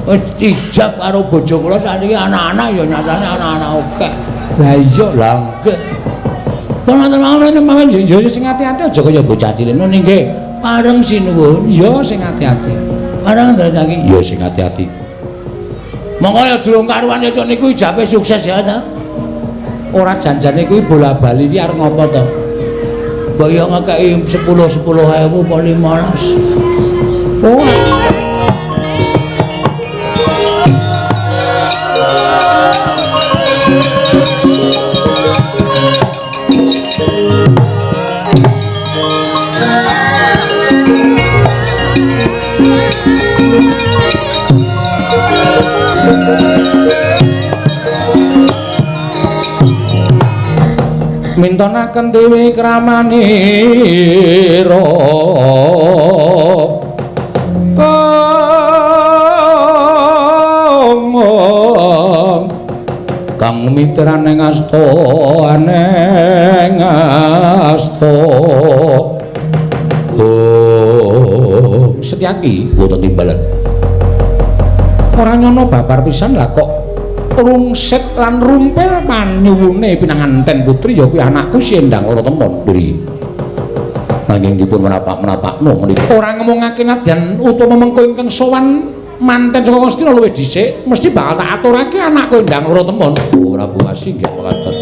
Wis ijab karo bojo kula sakniki anak-anak ya nyatane anak-anak akeh. Lah iya lah nggih. Pun wonten mawon mawon ya sing ati-ati aja kaya bocah cilik. Nun nggih. Pareng sinuwun. Ya sing ati-ati. Pareng ndresaki. Ya sing ati-ati. Monggo ya durung karuan iso niku ijabe sukses ya ta. Ora janjane kuwi bola-bali iki arep ngopo to? Mbok yo ngekeki 10 10.000 apa 15. Oh. Mintonaken dewi kramanira kang mitran ing asta aneng asta. Oh Setyaki wonten timbalan. Ora nyono babar pisan lah kok rungsit lan rumpil panyuwune pinanganten putri ya kuwi anakku si Endang Loro Temon. Nggih. Nanging dipun menapak-menapakno menika ora ngomongake nadyan utama mengko ingkang sowan manten saka Ngastina luwih dhisik mesti bakal tak aturake anakku Endang Loro Temon. Ora Prabu asinggih mekaten.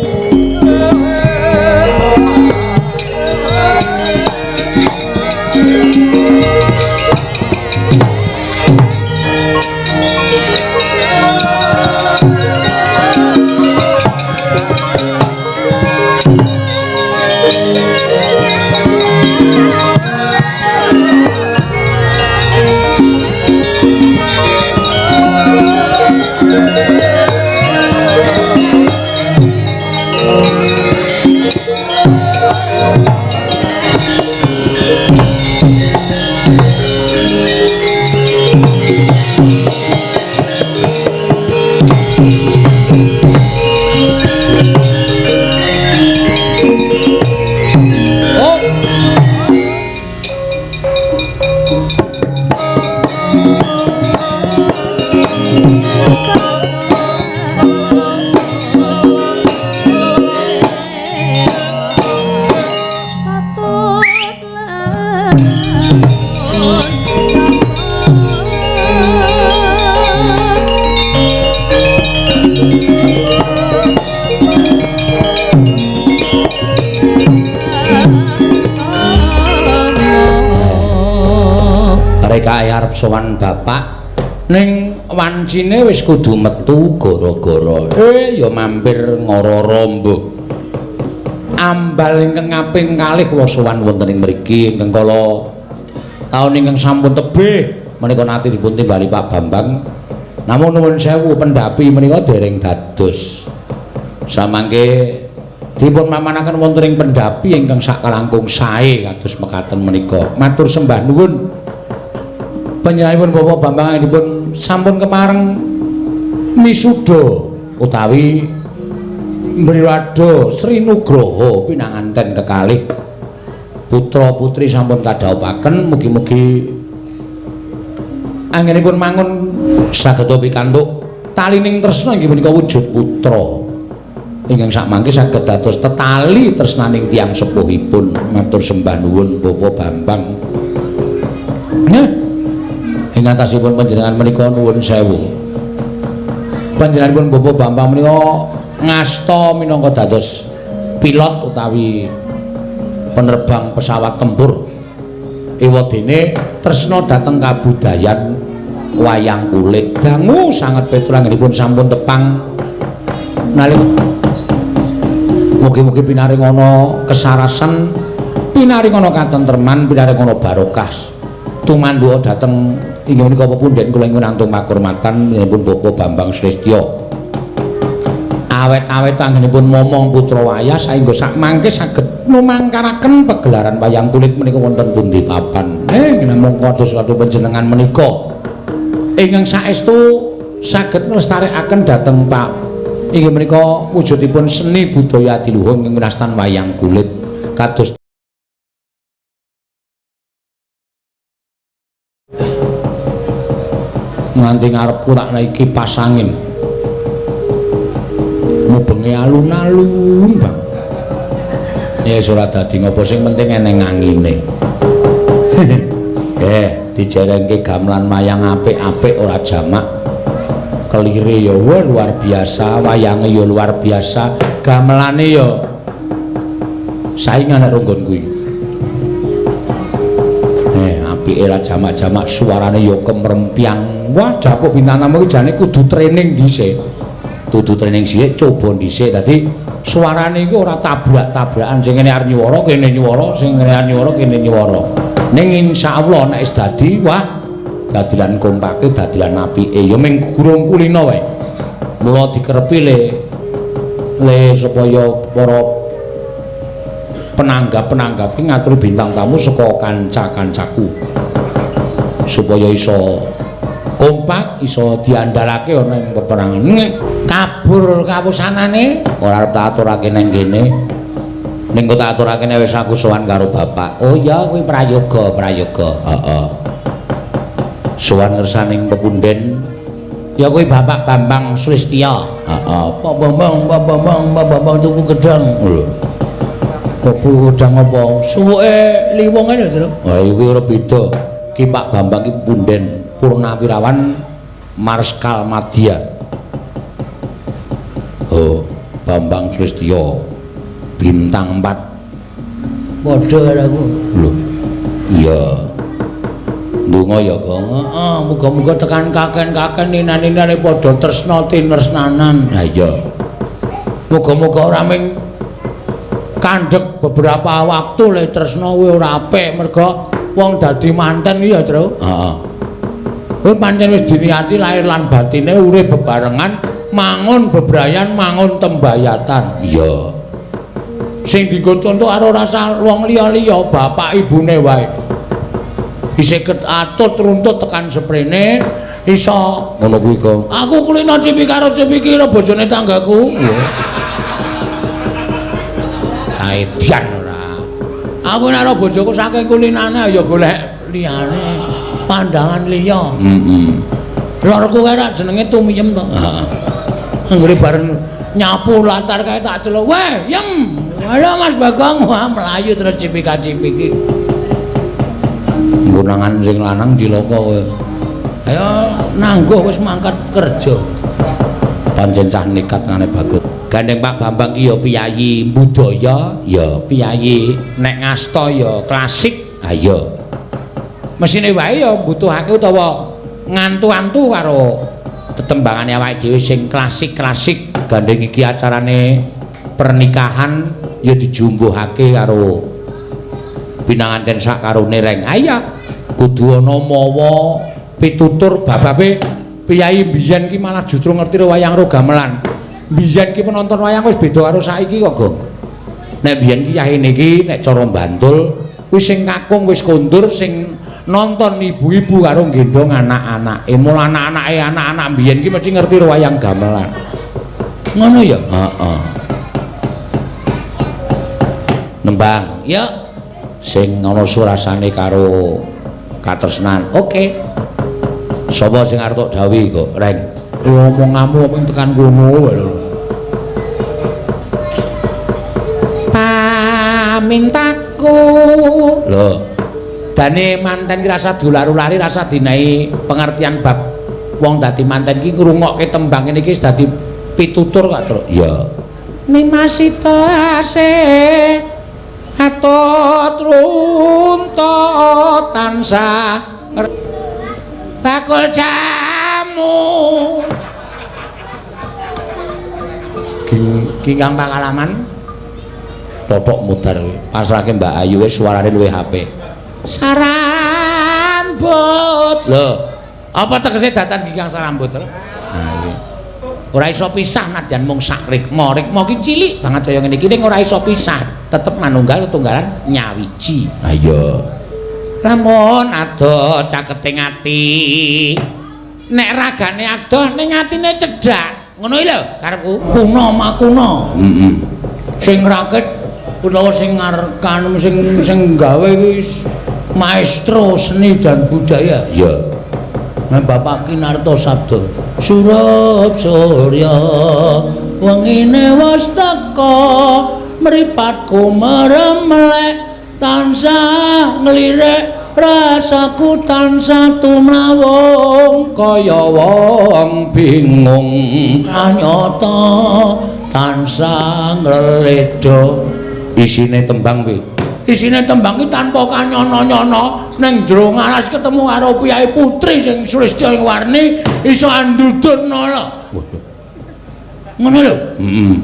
Sowan bapak ning wancine wis kudu metu gara-gara ya mampir ngororo mbuh ambal ingkang kaping kalih kula sowan wonten ing mriki ingkang kala taun ingkang sampun tebih menika nate dipun timbali Pak Bambang namung nuwun sewu pendhapi menika dereng dados samangke dipun mamanaken wonten ing pendhapi ingkang sakalangkung sae kados mekaten menika matur sembah nuwun panjenenganipun Bapak Bambang anggenipun sampun kemareng misuda utawi mriwada Sri Nugroho pinanganten kekalih putra putri sampun kadhawuhaken mugi-mugi anggenipun mangun saged pikantuk talining tresna inggih menika wujud putra ingkang sakmangke saged dados tetali tresnaning tiyang sepuhipun matur sembah nuwun Bapak Bambang. Ing atasipun panjenengan menika nuwun sewu. Panjenenganipun Bapak Bambang menika ngasta minangka dados pilot utawi penerbang pesawat tempur. Ewadene tresna dhateng kabudayan wayang kulit. Dangu sanget Petro anggenipun sampun tepang nalika mugi-mugi pinaring ana kesarasan, pinaring ana katentreman, pinaring ana barokah. Tumandhuwa dhateng inggih menika pepunden kula ingkang nantung pakurmatan panjenenganipun Bapak Bambang Sulistya. Awet-awet anggenipun momong putra wayah saengga sakmangke saged numangkaraken pegelaran wayang kulit menika wonten pundi papan. Namung kados kadu panjenengan menika ingkang saestu saged nglestarekaken dhateng Pak inggih menika wujudipun seni budaya adiluhung ingkang winastan wayang kulit kados nganti ngarepku tak naiki kipas angin mubenge alun-alun Bang. Ya ora dadi ngopo sing penting eneng angine. Dijerengke gamelan wayang apik-apik ora jamak. Kelire ya luar biasa, wayange ya luar biasa, gamelane ya saingan nek ronggon kuwi. Apike ra jamak-jamak suarane ya kemrempyang. Wah, dapuk bintang tamu iki jane kudu training dhisik. Kudu training dhisik, coba dhisik. Dadi suarane iki ora tabrak-tabrakan sing ngene arep nyuwara, kene nyuwara, sing ngene arep nyuwara, kene nyuwara. Ning insyaallah nek wis dadi, wah, dadilan kompake, dadilan apike. Ya ming gurung kulino wae. Mula dikerepi le supaya para penanggap-penanggap iki ngaturi bintang tamu saka kanca-kancaku. Supaya iso kompak, iso diandalake ana ing peperangan. Kabur kawusanane ora arep tak aturake nang kene. Ning kok tak aturake wis aku sowan karo bapak. Oh iya kuwi prayoga, prayoga. Heeh. Sowan ngersaning pepunden ya kuwi Bapak Bambang Sulistya. Heeh. Pak Bambang, Pak Bambang, Pak Bambang tuku gedang. Lho. Kok gedang apa? Suwuke liwong ae lho, Tru. Ha kuwi ora beda. Ki Pak Bambang ki punden Purnawirawan Marskal Madya. Oh. Bambang Sulistya bintang 4. Padha karo aku. Lho. Iya. Ndonga ya, Gong. Heeh, muga-muga tekan kaken-kaken ninan-ninane padha tresna tinresnanan. Ha iya. Muga-muga ora ming kandhek beberapa waktu le tresna kuwi ora apik merga wong dadi manten iki ya, Tru. Heeh. Kuwi pancen wis diniati lahir lan batine urip bebarengan, mangun bebrayan, mangun tembayatan. Iya. Sing dienggo conto karo rasa wong liya-liya, bapak ibune wae. Isih atut runtut tekan seprene iso ngono kuwi, Gong. Aku kulino cipi karo cipi kira bojone tanggaku. Iya. Saedian ora. Aku nek karo bojoku saking kulinane ya golek liyane, pandangan liya. Heeh. Lorku kae rak jenenge Tumiyem to. Heeh. Anggere bareng nyapu latar kae tak celuk, "Weh, Yem. Halo Mas Bagong." Wah, mlayu terus cipika-cipiki. Nggunangan sing lanang cilaka kowe. Ayo nangguh wis mangkat kerja. Pancen cah nekat ngene bagus. Gandeng Pak Bambang ki ya piyayi budaya, ya piyayi nek ngasta ya klasik. Ha iya. Mesine wae ya mbutuhake utawa ngantu-antu karo tetembangane awake dhewe sing klasik-klasik. Gandeng iki acarane pernikahan ya dijumbuhake karo pinanganten sak karone reng. Ha iya, kudu ana mawa pitutur bababe piyayi mbiyen ki malah justru ngerti wayang ro gamelan. Mbiyen ki penonton wayang wis beda karo saiki kok, Gong. Nek mbiyen ki yahene iki nek cara Bantul kuwi sing kakung wis kondur, sing nonton ibu-ibu karo nggendong anak-anake. Mula anak-anake anak-anak mbiyen ki mesti ngerti wayang gamelan. Ngono ya? Heeh. Nembang. Ya. Sing ana surasane karo katresnan. Oke. Sapa sing arep tok dawuhi kok, Reng? Omonganmu apa tekan kono wae lho. Pamintaku. Lho. Dane manten ki rasa dularu-lari, rasa dinahi pengertian bab wong dadi manten ki ngrungokke tembang ngene iki wis dadi pitutur kok, Truk. Iya. Nimasita ase atut runta tansah bakul jamu. Kingkang pangalaman totok mudar pasrahke Mbak Ayu wis suarane luwih apik. Sarambut. Lho, apa tegese datan kingkang sarambut? Nah iki. Ora iso pisah nadyan mung sak rikma. Rikma ki cilik banget kaya ngene iki ning ora iso pisah, tetep manunggal tetunggalan nyawiji. Ha iya. Lamun adoh caketing ati. Nek ragane adoh ning atine cedhak. Ngono iki lho karepku. Kuna makuna. Heeh. Sing rakit utawa sing ngarkan sing gawe iki maestro seni dan budaya. Iya. Nah, Bapak Kinarto Sabdo. Surup surya wengine wis teka, mripatku merem melek tansah nglirik, rasaku tansah tumlawung kaya wong bingung. Anyata tansah ngreledo. Isine tembang kuwi. Isine tembang ki tanpa kanyono-nyono ning jero ngalas ketemu karo piyai putri sing sulistya ing warni iso andudurna lho. Waduh. Ngono lho. Heeh.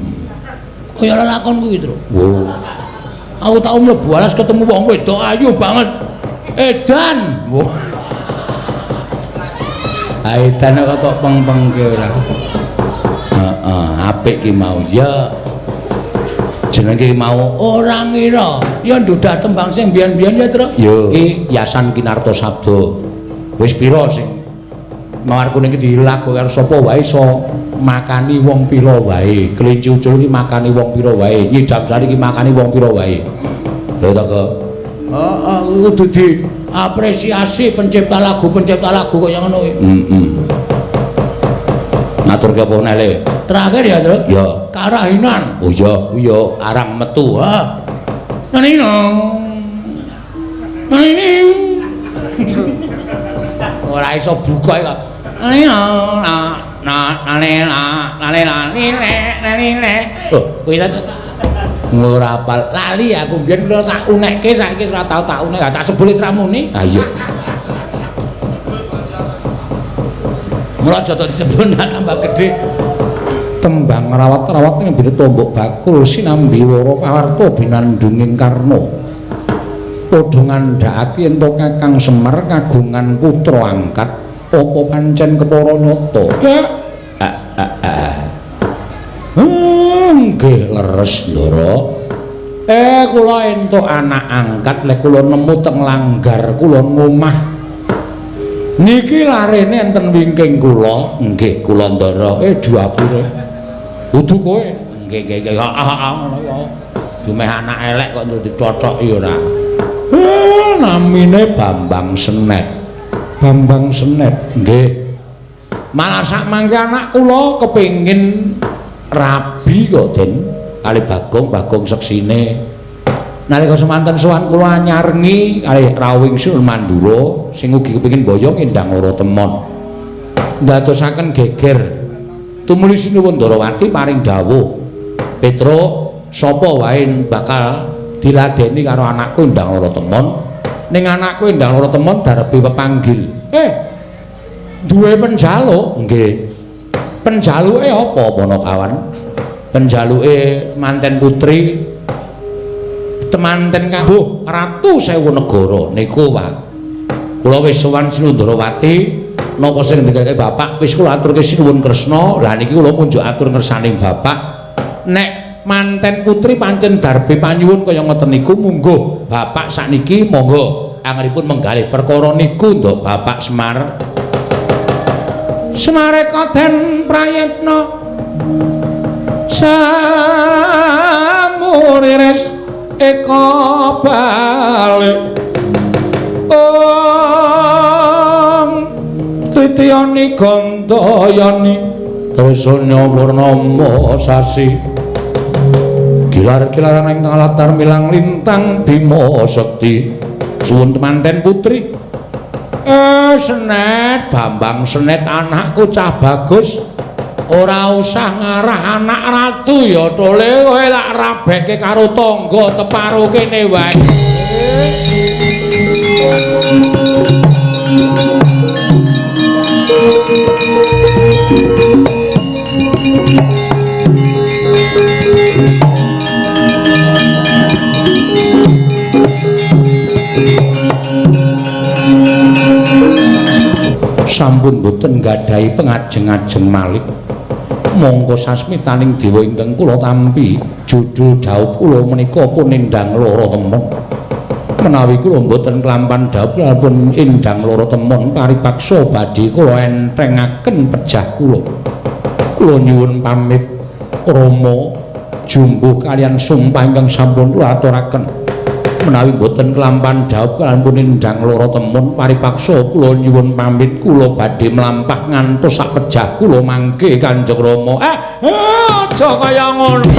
Kaya lelakon kuwi, Tru. Wo. Aku tau mlebu alas ketemu wong wedok ayu banget. Edan. Wo. Edan kok tok peng-pengke ora. Heeh, apik ki mau ya. Jenenge mau ora ngira ya ndudah tembang sing biyen-biyen ya, Tru. Iki Yasan Kinarto Sabdo. Wis pira sing mawar kuning iki dilaku karo sapa wae iso makani wong pira wae. Kelinci ucul iki makani wong pira wae. Nyidam Sari iki makani wong pira wae. Lho ta kok. Heeh, kudu diapresiasi pencipta lagu kaya ngono kuwi. Heeh. Ngaturke apa nele? Terakhir ya, Tru. Ya. Karahinan. Oh iya, iya arang metu. Ha. Ngene. Ngene. Ora iso buka kok. Ngene. Na na le la la le la li le le li le. Oh, kuwi ta ora apal. Lali aku mbiyen kula tak unekke saiki ora tau tak unek. Tak sebule tramuni. Ha iya. Mula aja tok disebut tambah gedhe. Tembang rawat-rawat ing dene tombok bakul sinambi wara pawarta binandunging karna. Padha ngandhakake ento Kakang Semar kagungan putra angkat apa pancen kepara nyata? Nggih leres Ndara. Kula entuk anak angkat lek kula nemu teng langgar kula ngomah. Niki larene enten wingking kula. Nggih kula Ndara. Duapure. Kudu kowe. Nggih nggih nggih. Heeh ngono ya. Dumeh anak elek kok ndur dicothoki ora. Namine Bambang Senet. Bambang Senet. Nggih. Malah sak mangke anak kula kepengin rabi kok Den. Kali Bagong, Bagong seksine. Nalika semanten sowan kula nyarengi kalih rawuhing Sun Mandura sing ugi kepengin boyong Endang Lara Temon. Ndadosaken geger. Tumuli Sinuwun Ndarawati paring dawuh, "Petro, sapa wae bakal diladeni karo anakku Endang Lara Temon? Ning anakku Endang Lara Temon darepe pepanggil." Duwe penjaluk? Nggih. Penjaluke apa Panakawan? Penjaluke manten putri temanten kabuh Ratu Sewu Negara niku, Pak. Kula wis sowan Sinundrawati, napa sing ndikake bapak wis kula aturke sinuwun Kresna. Lah niki kula munjuk atur ngersaning bapak. Nek manten putri pancen darbe panyuwun kaya ngoten niku mungguh bapak sakniki monggo anggenipun menggalih perkara niku nduk Bapak Semar. Semareka den prayitna samuriris eka balik om titiyani gandayani trisanya purnama sasi gilar-gilaran ing latar milang lintang Bima Sekti. Suwun temanten putri. Senet, Bambang Senet anakku cah bagus. Ora usah ngarah anak ratu ya tole kowe tak rabekke karo tangga teparo kene wae. Sampun boten nggadahi pengajeng-ajeng malih. Mongko sasmitaning dewa ingkang kula tampi judul dhaup kula menika pun Endang Lara Temon. Menawi kula mboten klampan dhaup pun Endang Lara Temon paripaksa badhe kula entengaken pejah kula. Kula nyuwun pamit Rama jumbuh kalian sumpah ingkang sampun kula aturaken. Menawi mboten klampan dhaup pun Endang Lara Temon paripaksa kula nyuwun pamit kula badhe mlampah ngantos sak pejah kula mangke Kanjeng Rama. Aja kaya ngono.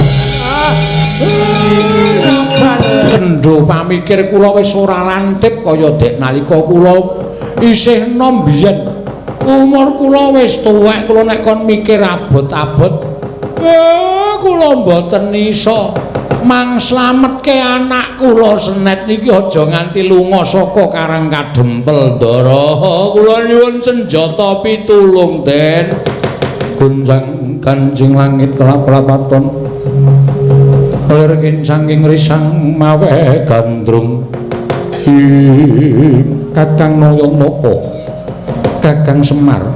Kendho pamikir kula wis ora lantip kaya dek nalika kula isih enom biyen. Umur kula wis tuwek, kula nek kon mikir abot-abot kula mboten iso. Mang slametke anak kula Senet niki aja nganti lunga saka Karang Kadempel Ndara. Kula nyuwun senjata pitulung Den. Gunjang kanjing langit kelap-lapaton lir kincanging risang mawe gandrung. Kakang Nayanaka, Kakang Semar,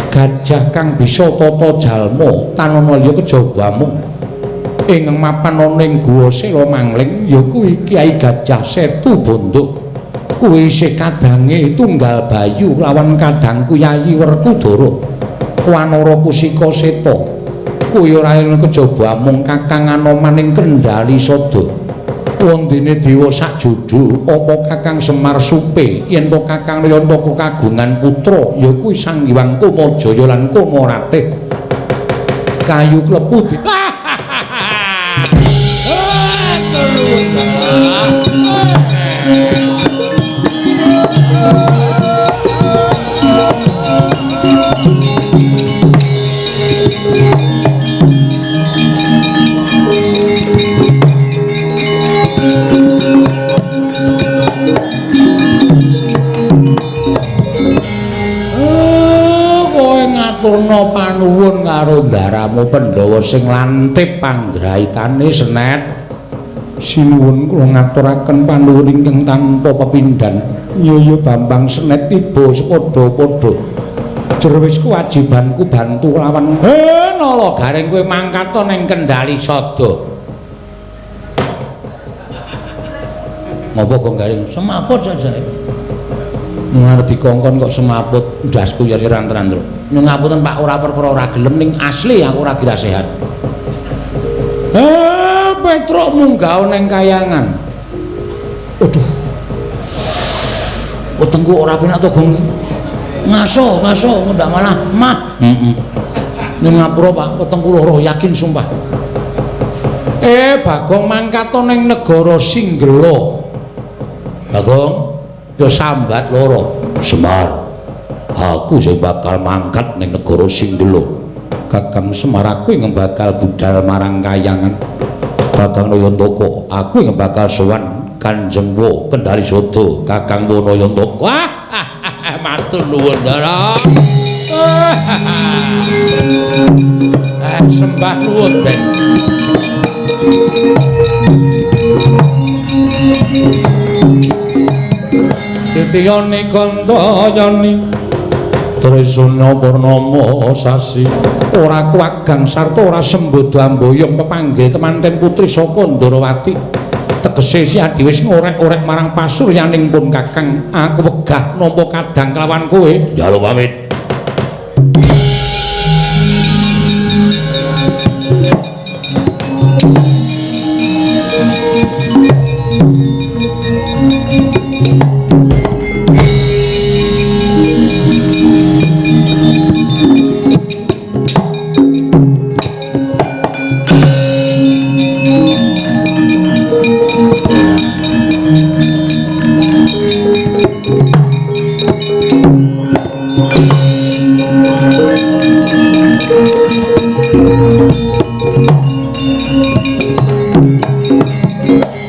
gajah kang bisa tata jalma tanana liya kejaba amung ing mapan ana ing Guwa Sela Mangling ya kuwi Kyai Gajah Setu Bondo. Kuwi isih kadange Tunggal Bayu lawan kadangku Yayi Werkudara Wanara Pusika Seta. Kuwi ora ana kejaba amung Kakang Anoman ing Kendhali Sada. Wondene dewa sakjudu apa Kakang Semar supe yen to Kakang Nayantaka kagungan putra ya kuwi Sang Hyang Kamajaya lan Kamaratih. Kayu klepu di karo ndaramu Pandhawa sing lantip panggraitane Senet. Sinuwun kula ngaturaken panuwun ingkang tanpa pepindhan. Iya Bambang Senet tiba sepadha-padha. Jer wis kewajibanku bantu lawan. Nala Gareng kowe mangkat ning Kendali Sada. Ngopo kok Gareng semaput saja. Ngarep dikongkon kok semaput ndasku yer-yeran tenan, Truk. Nyuwun ngapunten Pak, ora perkara ora gelem ning asli aku ora kira sehat. Petruk munggah ning kayangan. Aduh. Wetengku ora penak to, Gong. Ngaso, ngaso, ndak malah mah. Heeh. Nyuwun ngapura Pak, wetengku loro yakin sumpah. Bagong mangkat ning negara Singgela. Bagong, yo sambat loro. Semar, aku sing bakal mangkat ning negara Singgela. Kakang Semar, aku ing bakal budal marang kayangan. Kakang Nayantaka, aku ing bakal sowan Kanjeng Wo Kendali Sada. Kakang Wo Nayantaka. Wah, matur nuwun, Ndara. Sembah nuwun, Den. Titiyani kantayani Trisuna Purnama sasi ora kuwagang sarta ora sembodo amboyong pepanggih temanten putri saka Ndarawati. Tegese si adi wis ngorek-orek marang pasuryaning pun Kakang, aku wegah nampa kadang kelawan kowe. Njaluk pamit.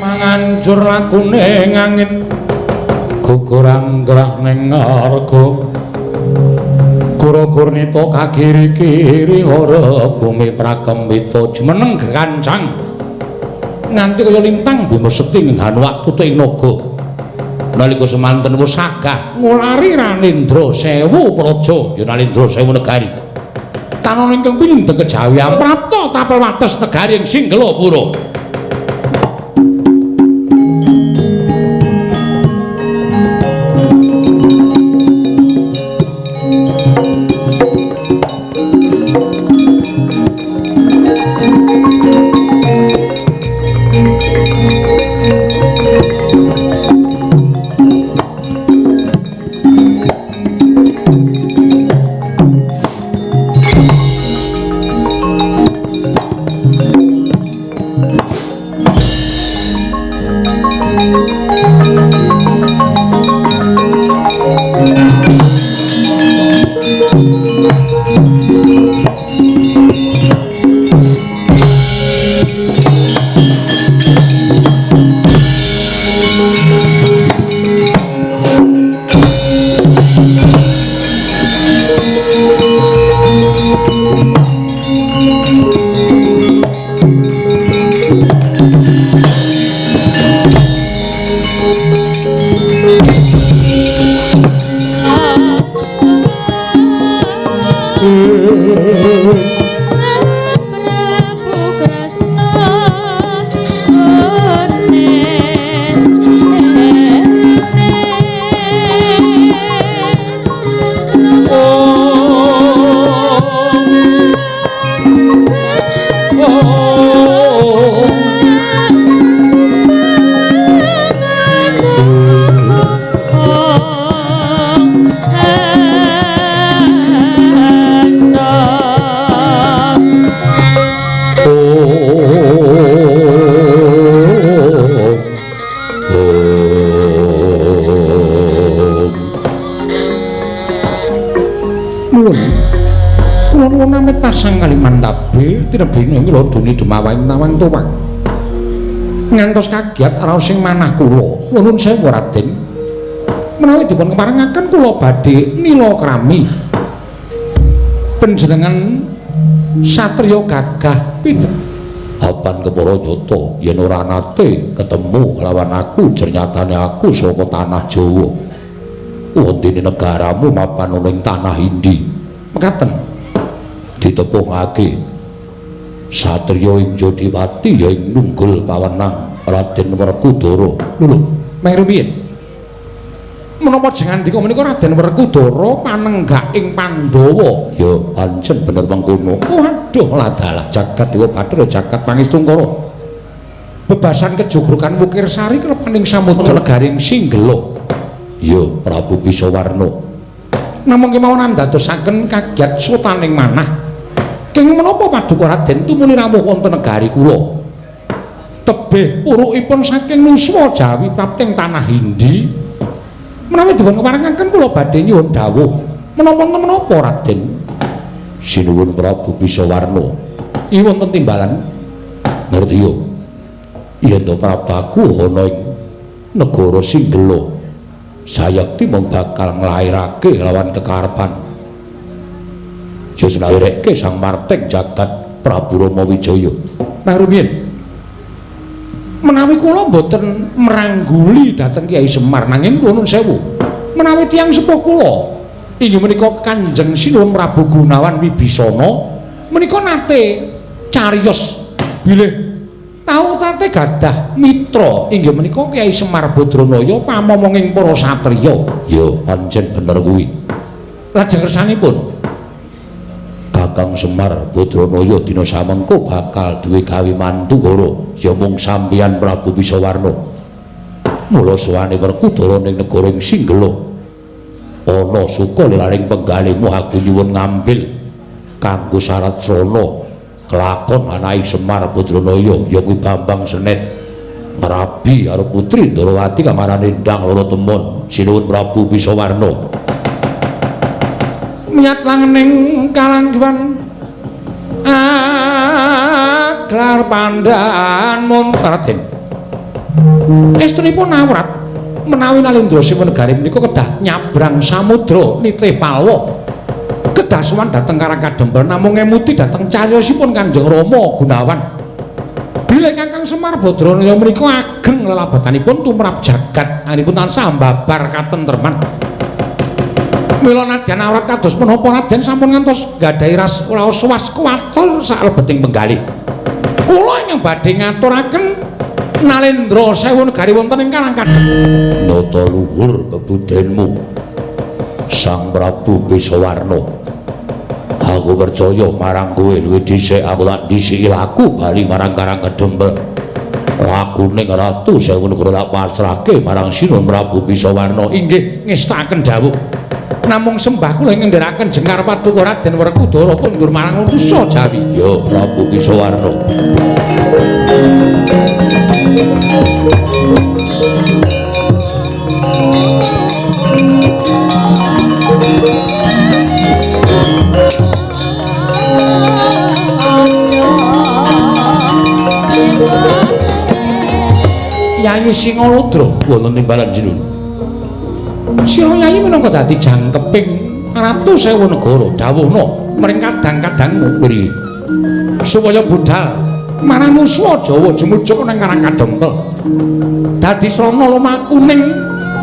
Manganjur lakune ngangin guguran gerah ning ngarga gura-gurnita kagiri-kiri ora bumi prakembita jumeneng grancang nganti kaya lintang bima sekti ing hanuwak putu ing naga. Nalika semanten wis sagah ngulari Ranendra sewu praja ya Nalendra sewu negari tanon ingkang pinindeng kejawi prapta tapel wates negari ing Singgelapura. Tinebina iki lho duni dumawaing nawang tuwang. Ngantos kagiat raos sing manah kula. Nuwun sewu Raden. Menawi dipun keparengaken kula badhe nila krami. Panjenengan Satriya gagah pinter. Apan kepara nyata yen ora nate ketemu kelawan aku, jernyatane aku saka tanah Jawa. Wondene negaramu mapan ana ing tanah Indi. Mekaten. Ditepungake satriya ing Jodipati ya ing nunggul pawenang Raden Werkudara. Lho, meng rumiyin. Menapa jengandika menika Raden Werkudara panenggak ing Pandhawa? Ya pancen bener mengkono. Waduh, ladalah jagat dewa bathara jagat pangestungkara. Bebasan kejogrukan Wukirsari klepaning samudra negaring Singgela. Ya Prabu Bisawarna. Namung kemawon andadosaken kagiat sutaning manah. Kenging menapa paduka Raden tumuli rawuh wonten negari kula? Tebih purukipun saking nuswa Jawi prapting tanah Hindi. Menawi dipun keparengaken kula badhe nyuwun dawuh. Menapa menapa Raden? Sinuwun Prabu Bisawarna. Iki wonten timbalan. Ngerti yo. Yen to Prabaku ana ing negara Singgela, sayekti mung bakal nglairake lawan kekarepan. Ya senareke Sang Marting jagat Prabu Rama Wijaya. Nah rumiyin. Menawi kula mboten merangguli dhateng Kyai Semar nanging kula nun sewu. Menawi tiyang sepuh kula inggih menika Kanjeng Sinuwun Prabu Gunawan Wibisana menika nate cariyos bilih tau tate gadah mitra inggih menika Kyai Semar Badranaya pamomonging para satriya. Ya pancen bener kuwi. Lajeng kersanipun Kakang Semar Badranaya dina samengko bakal duwe gawe mantu ora ya mung sampeyan Prabu Bisawarna. Mula sowane Werkudara ning negara ing Singgela ana suka lelaring penggalihmu aku nyuwun ngambil kanggo syarat srana kelakon anake Semar Badranaya ya kuwi Bambang Senet ngrabi karo putri Ndorowati kang arane Endang Loro Temon. Sinuwun Prabu Bisawarna. Miyat langening kalangguan aglar pandhan mun Raden. Estunipun awrat menawi Nalendra Sewu negari menika kedah nyabrang samudra nitih palwa. Kedah sowan dhateng Karang Kadempel namung ngemuti dhateng cariyosipun Kanjeng Rama Gunawan. Bilih Kakang Semar Badranaya menika ageng lelabetanipun tumrap jagat anipun tansah mbabar katentreman. Mila nadyan awrat kados menapa Raden sampun ngantos nggadahi ras raos was kuwatur saklebeting penggalih. Kula ingkang badhe ngaturaken Nalendra Sewu negari wonten ing Karang Kadempel. Nata luhur bebudenmu Sang Prabu Bisawarna. Aku percaya marang kowe luwih dhisik aku tak dhisiki laku bali marang Karang Kadempel. Lakune Ratu Sewu Negara tak pasrahke marang Sinuwun Prabu Bisawarna. Inggih ngestakaken dawuh. Namung sembah kula ing ngendheraken jengkar paduka Raden Werkudara kondur marang Nusa Jawi. Ya Prabu Bisawarna. Yayi Singaludra wonten timbalan sinuwun. Sira Yayi minangka dadi jangkeping Ratu Sewu Negara dawuhna mring kadang-kadangmu mriki supaya budhal marang Nuswa Jawa jumujuk nang Karang Kadempel. Dadi srana lumakuning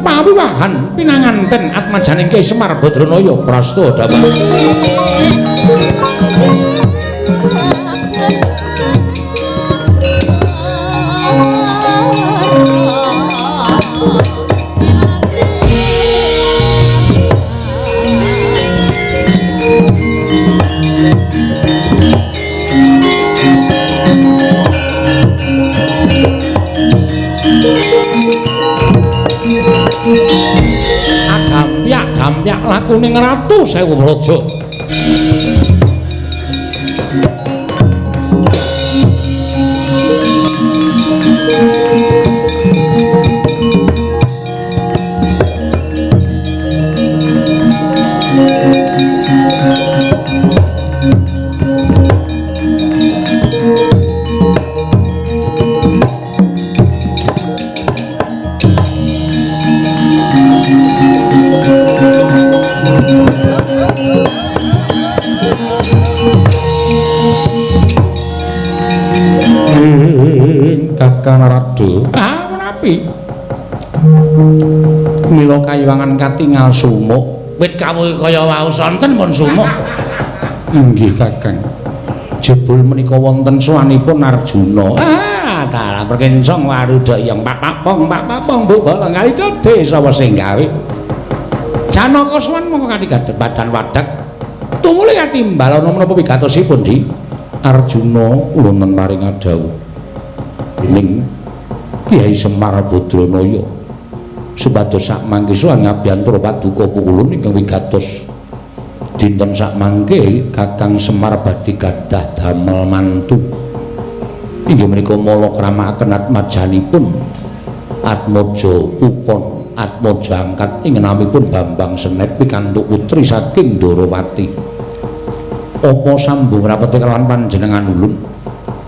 pawiwahan pinanganten atmajaning Kyai Semar Badranaya prasta dhamma. Dampiak lakuning Ratu Sewu Praja. Kakang Narada. Ah, menapi. Mila kayiwangan katingal sumuk. Wit kawuhe kaya wau sonten pun sumuk. Inggih Kakang. Jebul menika wonten sowanipun Arjuna. Ah, dalah perkencong waruda yang Pak Papong, Pak Papong mbok bolong kali codhe sapa sing gawe. Janaka sowan mongko kanthi badan wadak. Tumuli katimbalana menapa wigatosipun, Di? Arjuna ulun paring dawuh. Ning Kyai Semar Badranaya supados sak mangke sowan ngabiyantara paduka pukulun ingkang wigatos. Dinten sakmangke Kakang Semar badhe gadah damel mantu. Inggih menika mala kramakaken atmajanipun Atmaja Pupon, Atmaja angkat ing namipun Bambang Senet pikantuk putri saking Ndorowati. Apa sambung rapete kalawan panjenengan ulun?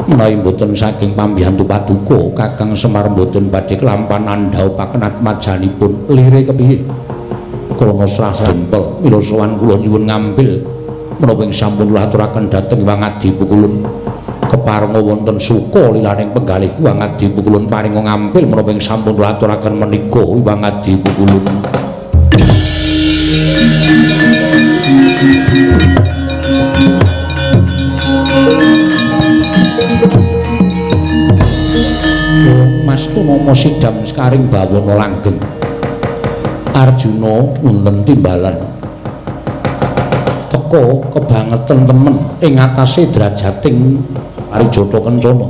Menawi mboten saking pambiyantu paduka Kakang Semar mboten badhe kelampan andhaupaken atmajanipun. Lire kepiye? Krana srah dempel mila sowan kula nyuwun ngambil menapa ing sampun kula aturaken dhateng Hyang Adi Pukulun. Keparenga wonten suka lilaning penggalih Hyang Adi Pukulun paringa ngambil menapa ing sampun kula aturaken menika Hyang Adi Pukulun. Mas Tunomo sidam sekaring bawana langgeng. Arjuna wonten timbalan teka kebangetan temen ing atase drajating Parijata Kencana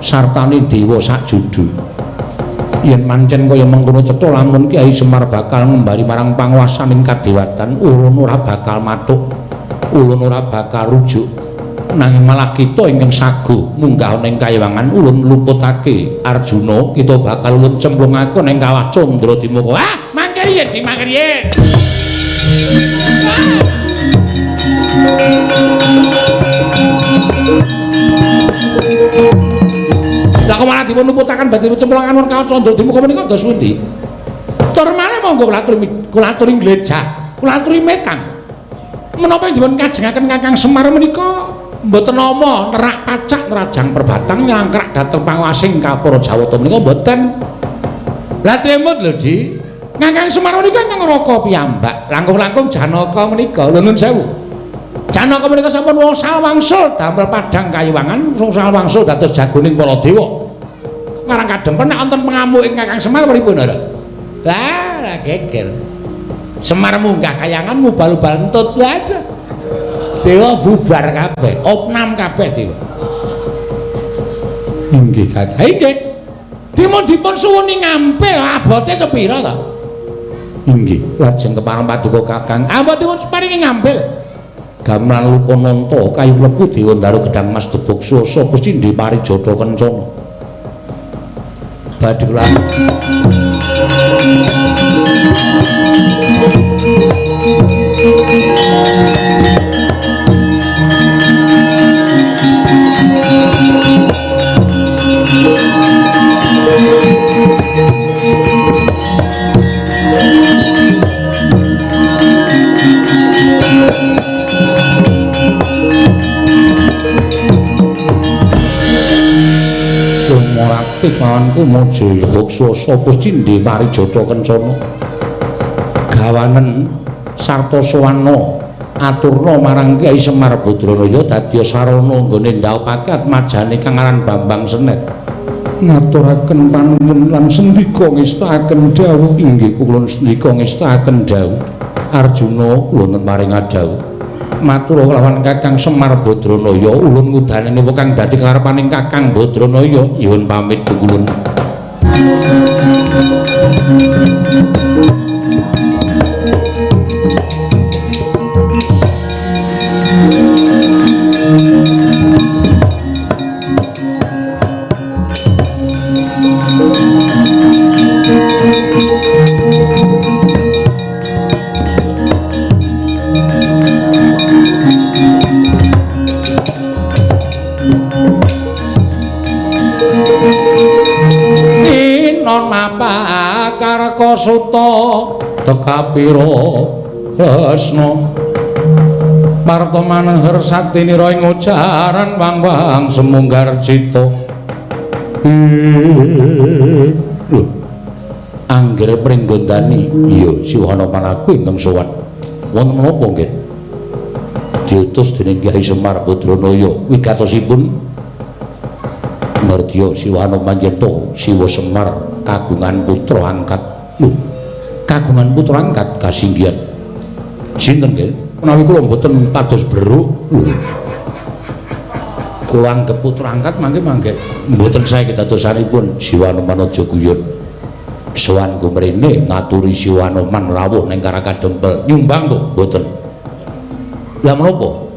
sartane dewa sakjudu. Yen mancen kaya mengkono cetha lamun Kyai Semar bakal ngembari marang panguwasaning kadewatan, ulun ora bakal mathuk, ulun ora bakal rujuk, nanging malah kita ingkang sago munggah ning kayiwangan ulun luputake Arjuna, kita bakal ulun cemplungake ning kawah Candra Dimuka. Ah, mangke riyen, di mangke riyen. Lah kok malah dipun luputaken badhe cemplungan wonten kawah Candra Dimuka menika dos pundi? Tur malih monggo kula aturi nglejah, kula aturi metang. Menapa dipun kajengaken Kakang Semar menika mboten nama nerak pacak nerajang perbatang nyangkrak dhateng panguwasing Kapura Jawata menika mboten. Lah tremut lho, Di. Kakang Semar menika ingkang ngraka piyambak, langkung-langkung Janaka menika. Lho nuwun sewu. Janaka menika sampun wosal wangsul damel padhang kayiwangan, wosal wangsul dados jagoning para dewa. Marang kadhempen nek wonten pengamuk ing Kakang Semar pripun ora? Lah, lah geger. Semar munggah kayangan mubal-ubal entut. Lah dewa bubar kabeh, opnam kabeh dewa. Inggih Kakang. Inggih. Dipun dipun suwuni ngampil abote sepira ta? Inggih, lajeng kepareng paduka Kakang. Abotipun paringi ngampil. Gamelan Lukananta kayu klebu dewa ndaru gedang mas debog swasa Gusti Parijata Kencana. Badhe kula Kumorati kawanku Mojo Boksoso Puscindhe Parijata Kencana. Gawanen sarta sowana aturna marang Kyai Semar Badranaya dadi sarana nggone ndhaupake atmajane kang aran Bambang Senet. Ngaturaken panuwun lan sendika ngestakaken dawuh. Inggih kula sendika ngestakaken dawuh. Arjuna kula paring dawuh. Matur kelawan Kakang Semar Badranaya ulun ngudane napa kang dadi karepaning Kakang Badranaya nyuwun pamit kula. Suta tekapira resna parta manahar saktinira ing ujaran wang-wang semunggar cita Lho. Anggere pringgondani iya Siwanoman aku ingkang sowan. Wonten menapa nggih? Diutus dening Kyai Semar Badranaya wigatosipun Ngardiya Siwanoman yen to Siwa Semar kagungan putra angkat. Lho, kagungan putra angkat kasinggihan. Sinten nggih? Menawi kula mboten pados beruk. Lho. Kula anggep putra angkat mangke mboten sae kedadosanipun Siwanoman aja guyon. Sowan kumrene ngaturi Siwanoman rawuh ning Karakadempel. Nyumbang to mboten? Lah menapa?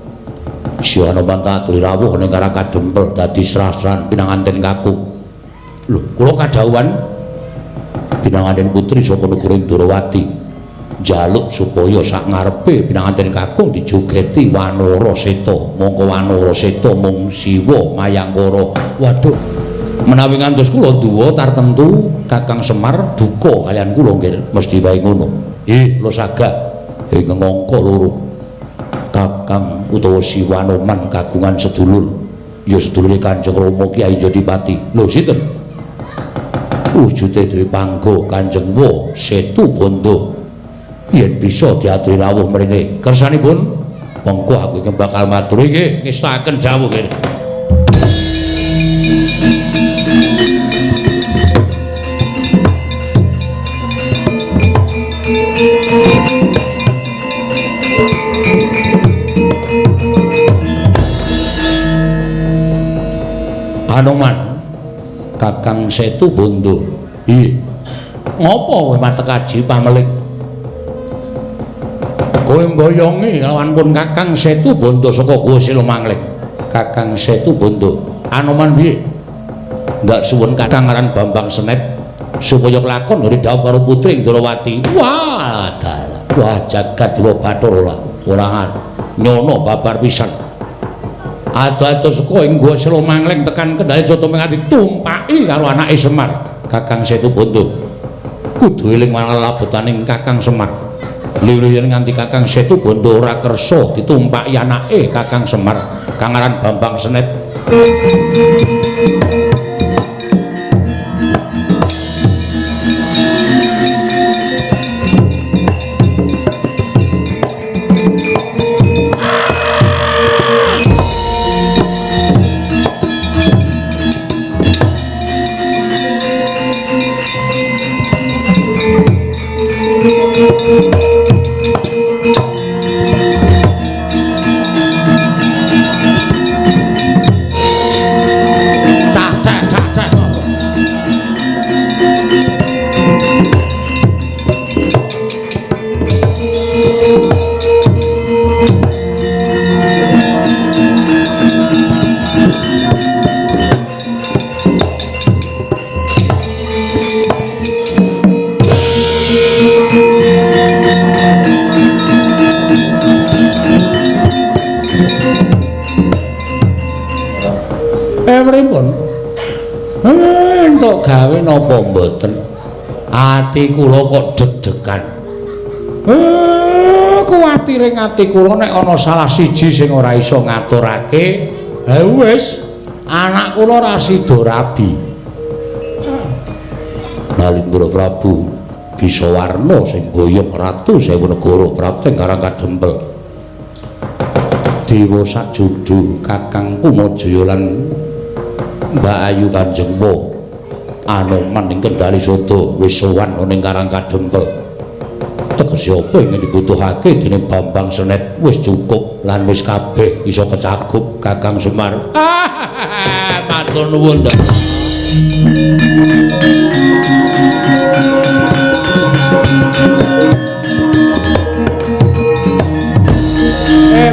Siwanoman aturi rawuh ning Karakadempel dadi srasran pinanganten kakung. Lho, kula kadhawuhan pinanganten putri saka negara Ndrawati njaluk supaya sak ngarepe pinanganten kakung dijogeti Wanara Seta. Mongko Wanara Seta mung Siwa Mayangkara. Waduh. Menawi ngantos kula duwa tartemtu Kakang Semar duka kaliyan kula nggih mesti wae ngono. Nggih, kula sagah ing angka loro. Kakang utawa Siwanoman kagungan sedulur. Ya sedulure Kanjeng Rama Kyai Jodipati. Lho sinten? Wujude dhewe panggo Kanjeng Wa Setu Bondo. Yen bisa diaturi rawuh mrene. Kersanipun mongko aku iki bakal matur nggih ngestaken dawuh nggih. Anoman Kakang Setu Bondo. Piye? Ngopo kowe matek aji pameling? Kowe mboyongi lawan pun Kakang Setu Bondo saka Goa Silomangling. Kakang Setu Bondo. Anoman piye? Ndak suwun Kakang aran Bambang Senet supaya kelakon ngene dhawuh karo putri Ndrawati. Wah, dalah. Wah, jagat dewa Bathara ora nyono babar pisan. Ado-ado saka ing Goa Silomangling tekan Kendale Jata Mengati ditumpaki karo anake Semar, Kakang Setu Bondo. Kudu eling marang labetaning Kakang Semar. Liru yen nganti Kakang Setu Bondo ora kersa ditumpaki anake Kakang Semar, kang aran Bambang Senet. Entuk gawe napa mboten? Ati kula kok deg-degan. Kuwatire ati kula nek ana salah siji sing ora iso ngaturake, ha wis, anak kula ora sida rabi. Nalindra Prabu Bisawarna sing boyong ratu sewu negara prapting Karangkadempel. Dewa sajudu Kakang Kumajaya lan Mbak Ayu Kanjeng Wa Anoman ing Kendali Sada wis sowan ana ing Karangkadempel. Tegese apa ingkang dibutuhake dening Bambang Senet wis cukup lan wis kabeh iso kecakup Kakang Semar. Matur nuwun.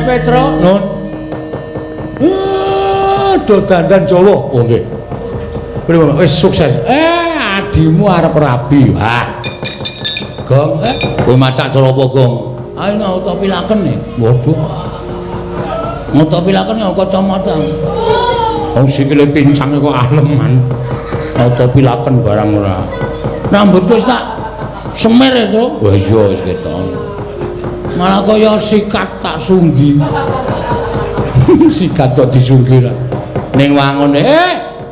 Petro, nun. Do dandan Jawa. Oh nggih. Pripun wis sukses. Adimu arep rabi. Ha. Gong, kowe macak cara apa, Gong? Ayo ngotopi laken e. Waduh. Ngotopi laken nggo kacamata. Wong sikile pincang kok aleman. Ngotopi laken barang ora. Rambutku wis tak semer e, Tru. Wah iya wis ketok. Malah kaya sikat tak sunggi. Sikat kok disunggi ra. Ning wangune,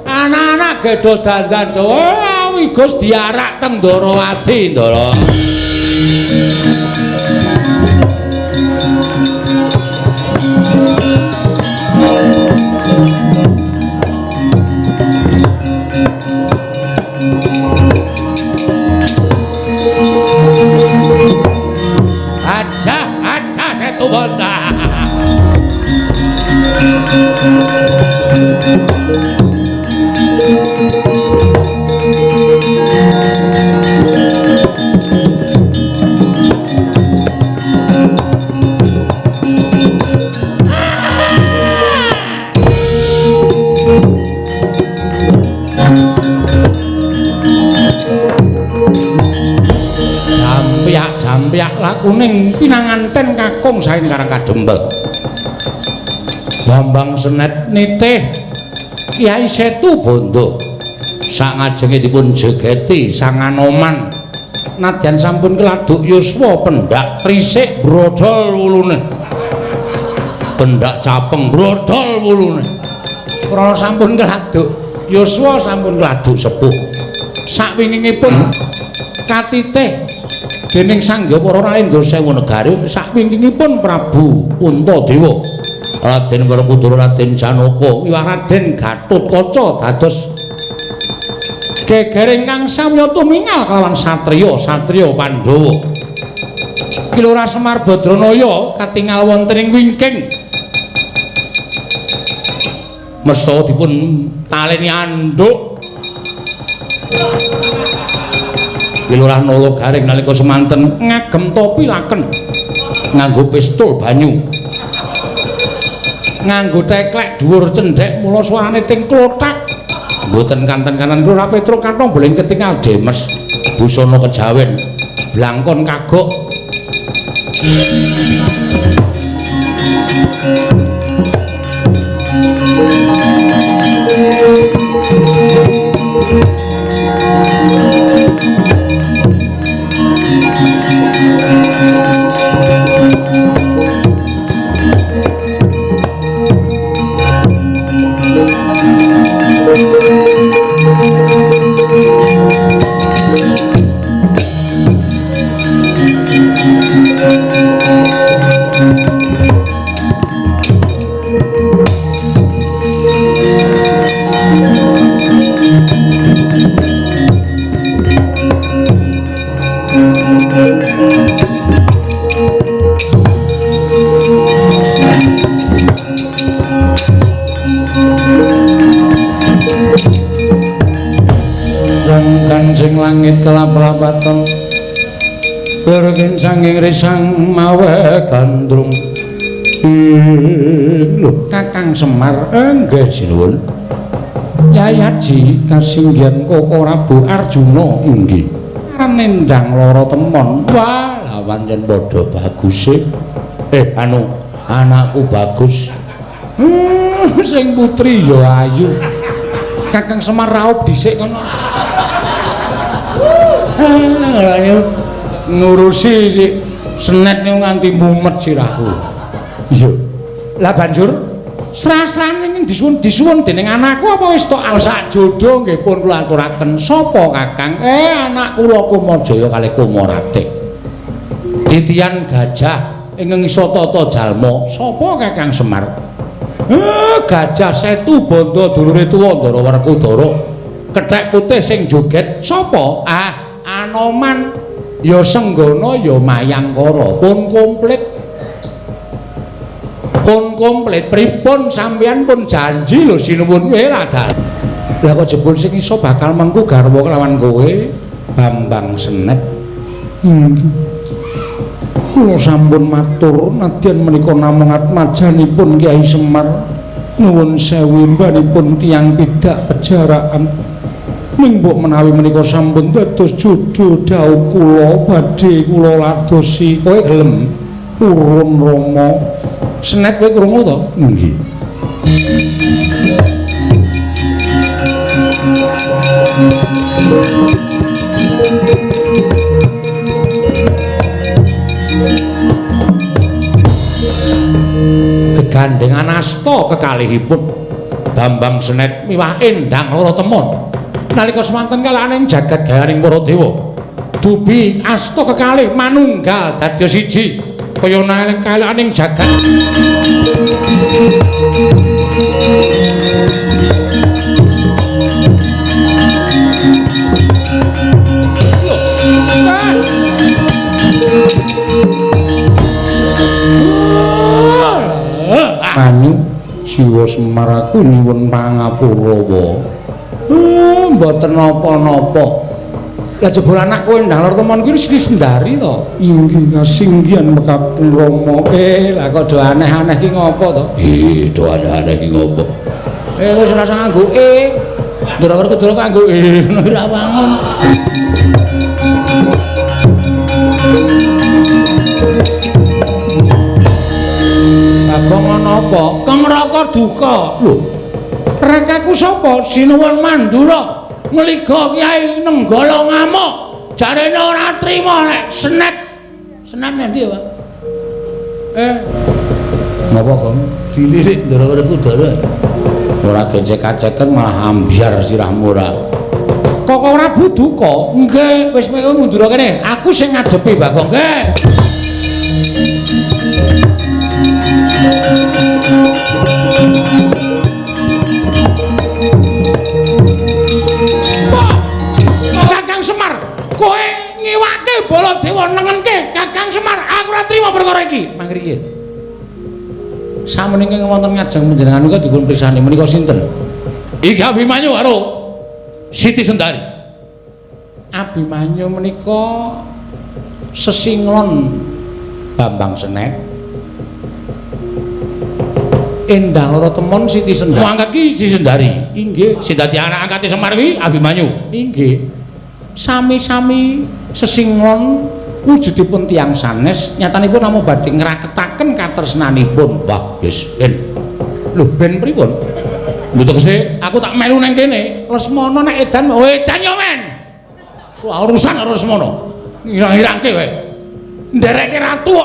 anak-anak Lagi do dandan Jawa Wigus diarak teng Ndorowati, Ndara. Aja, aja Setu Bondo. Jampiak-jampiak lakuning pinanganten kakung saking Karang Kadempel. Bambang Senet nitih Kyai Setu Bondo sangajenge dipun jegeti Sang Anoman nadyan sampun keladuk yuswa pendak trisik brodol wulune, pendak capeng brodol wulune, krana sampun keladuk yuswa sampun keladuk sepuh. Sakwingkingipun katitih dening Sang Hyang Para Raendra Sewu Negari, sakwingkingipun Prabu Puntadewa, Raden Werkudara, Raden Janaka, wiwah Raden Gatotkaca dados geger ingkang samya tumingal kelawan satriya-satriya Pandhawa. Ki Lurah Semar Badranaya katingal wonten ing wingking. Mesta dipun taleni andhuk. Ki Lurah Nala Garing nalika semanten ngagem topi laken, nganggo pistol banyu, nganggo teklek dhuwur cendhek, mula suarane ting klothak. Mboten kanten-kanten Lurah Petruk kathong boleh ketingal demes, busana kejawen, blangkon kagok. Kanjeng langit kelap-lapaton berkincanging risang mawe gandrung. Lho Kakang Semar, enggih sinuwun. Yai Haji kasinggihan Koko Prabu Arjuna inggih nendang lara temon. Wah, lawan yen padha baguse. Anu anakku bagus. Sing putri ya ayu. Kakang Semar raup dhisik kono. Ngurusi si Senet niku nganti mumet sirahku. Iya. Lah banjur srah-srahane ning disuwun dening anakku apa wis tok sak jodho nggih pun kula aturaken. Sapa Kakang? Anak kula Kumajaya kalih Kumaratih. Titian gajah ingkang iso tata jalma. Sapa Kakang Semar? Gajah Setu Bondo dulure tuwa Ndara Werkudara. Kethek putih sing joget sapa? Anoman ya Senggana ya Mayangkara. Pun komplit. Pun komplit. Pripun sampeyan pun janji lho sinuwun kowe lah dal. Lah kok jebul sing iso bakal mengku garwa kelawan kowe Bambang Senet. Kula sampun matur nadyan menika namung atmajanipun Kyai Semar. Nuwun sewu mbanipun tiyang pidak pejaraan. Ning mbok menawi menika sampun dados jodho dhawuh kula badhe kula ladosi. Kowe gelem purun Rama? Senet kowe krungu to? Nggih. Kegandengan asta kekalihipun Bambang Senet miwah Endang Lara Temon. Nalika semanten kalaning jagat gayaning para dewa. Dubi asta kekalih manunggal dadi siji kaya nang kalaning jagat. Manyu Siwa Semar aku nyuwun pangapura wa. Mboten napa-napa. Lah jebul anak kowe ndang lor temon kuwi Sri Sendari to? Inggih kasinggihan mekaten Rama. Lah kok do aneh-aneh ki ngopo to? Do aneh-aneh ki ngopo? Wis ora usah nganggo e. Ndara kedura kanggo e ngono ora wangun. Bagong ana apa? Kang Raka duka. Lho. Rakaku sapa? Sinuwun Mandura. Ngliga Kyai Nenggala ngamuk. Jarene ora trima nek senet. Senet endi ya, Pak? Napa, Kang? Dilirik ndara kudara. Ora gecek-geceken malah ambyar sirahmu ora. Kok ora duka? Nggih, wis kowe mundur kene. Aku sing ngadepi Bagong. Nggih. Kakang Semar, kowe ngiwake Baladewa nengenke Kakang Semar, aku ora trima perkara iki. Mangriye. Samenike wonten ngajeng panjenengan menika dipun pirsani menika sinten? Iki Abimanyu karo Siti Sendari. Abimanyu menika sesinglon Bambang Senet. Endang loro temon Siti Sendari. Angkat ki Siti Sendari. Inggih. Sing dadi anak angkate Semar kuwi Abimanyu. Inggih. Sami-sami sesinglon wujudipun tiyang sanes, nyatanipun namung badhe ngraketaken katresnanipun. Wah, wis ben. Lho, ben pripun? Lho tegese aku tak melu nang kene. Lesmana nek edan, oh edan yo men. Urusan karo Lesmana. Ngirang-ngirangke wae. Ndereke ratu kok.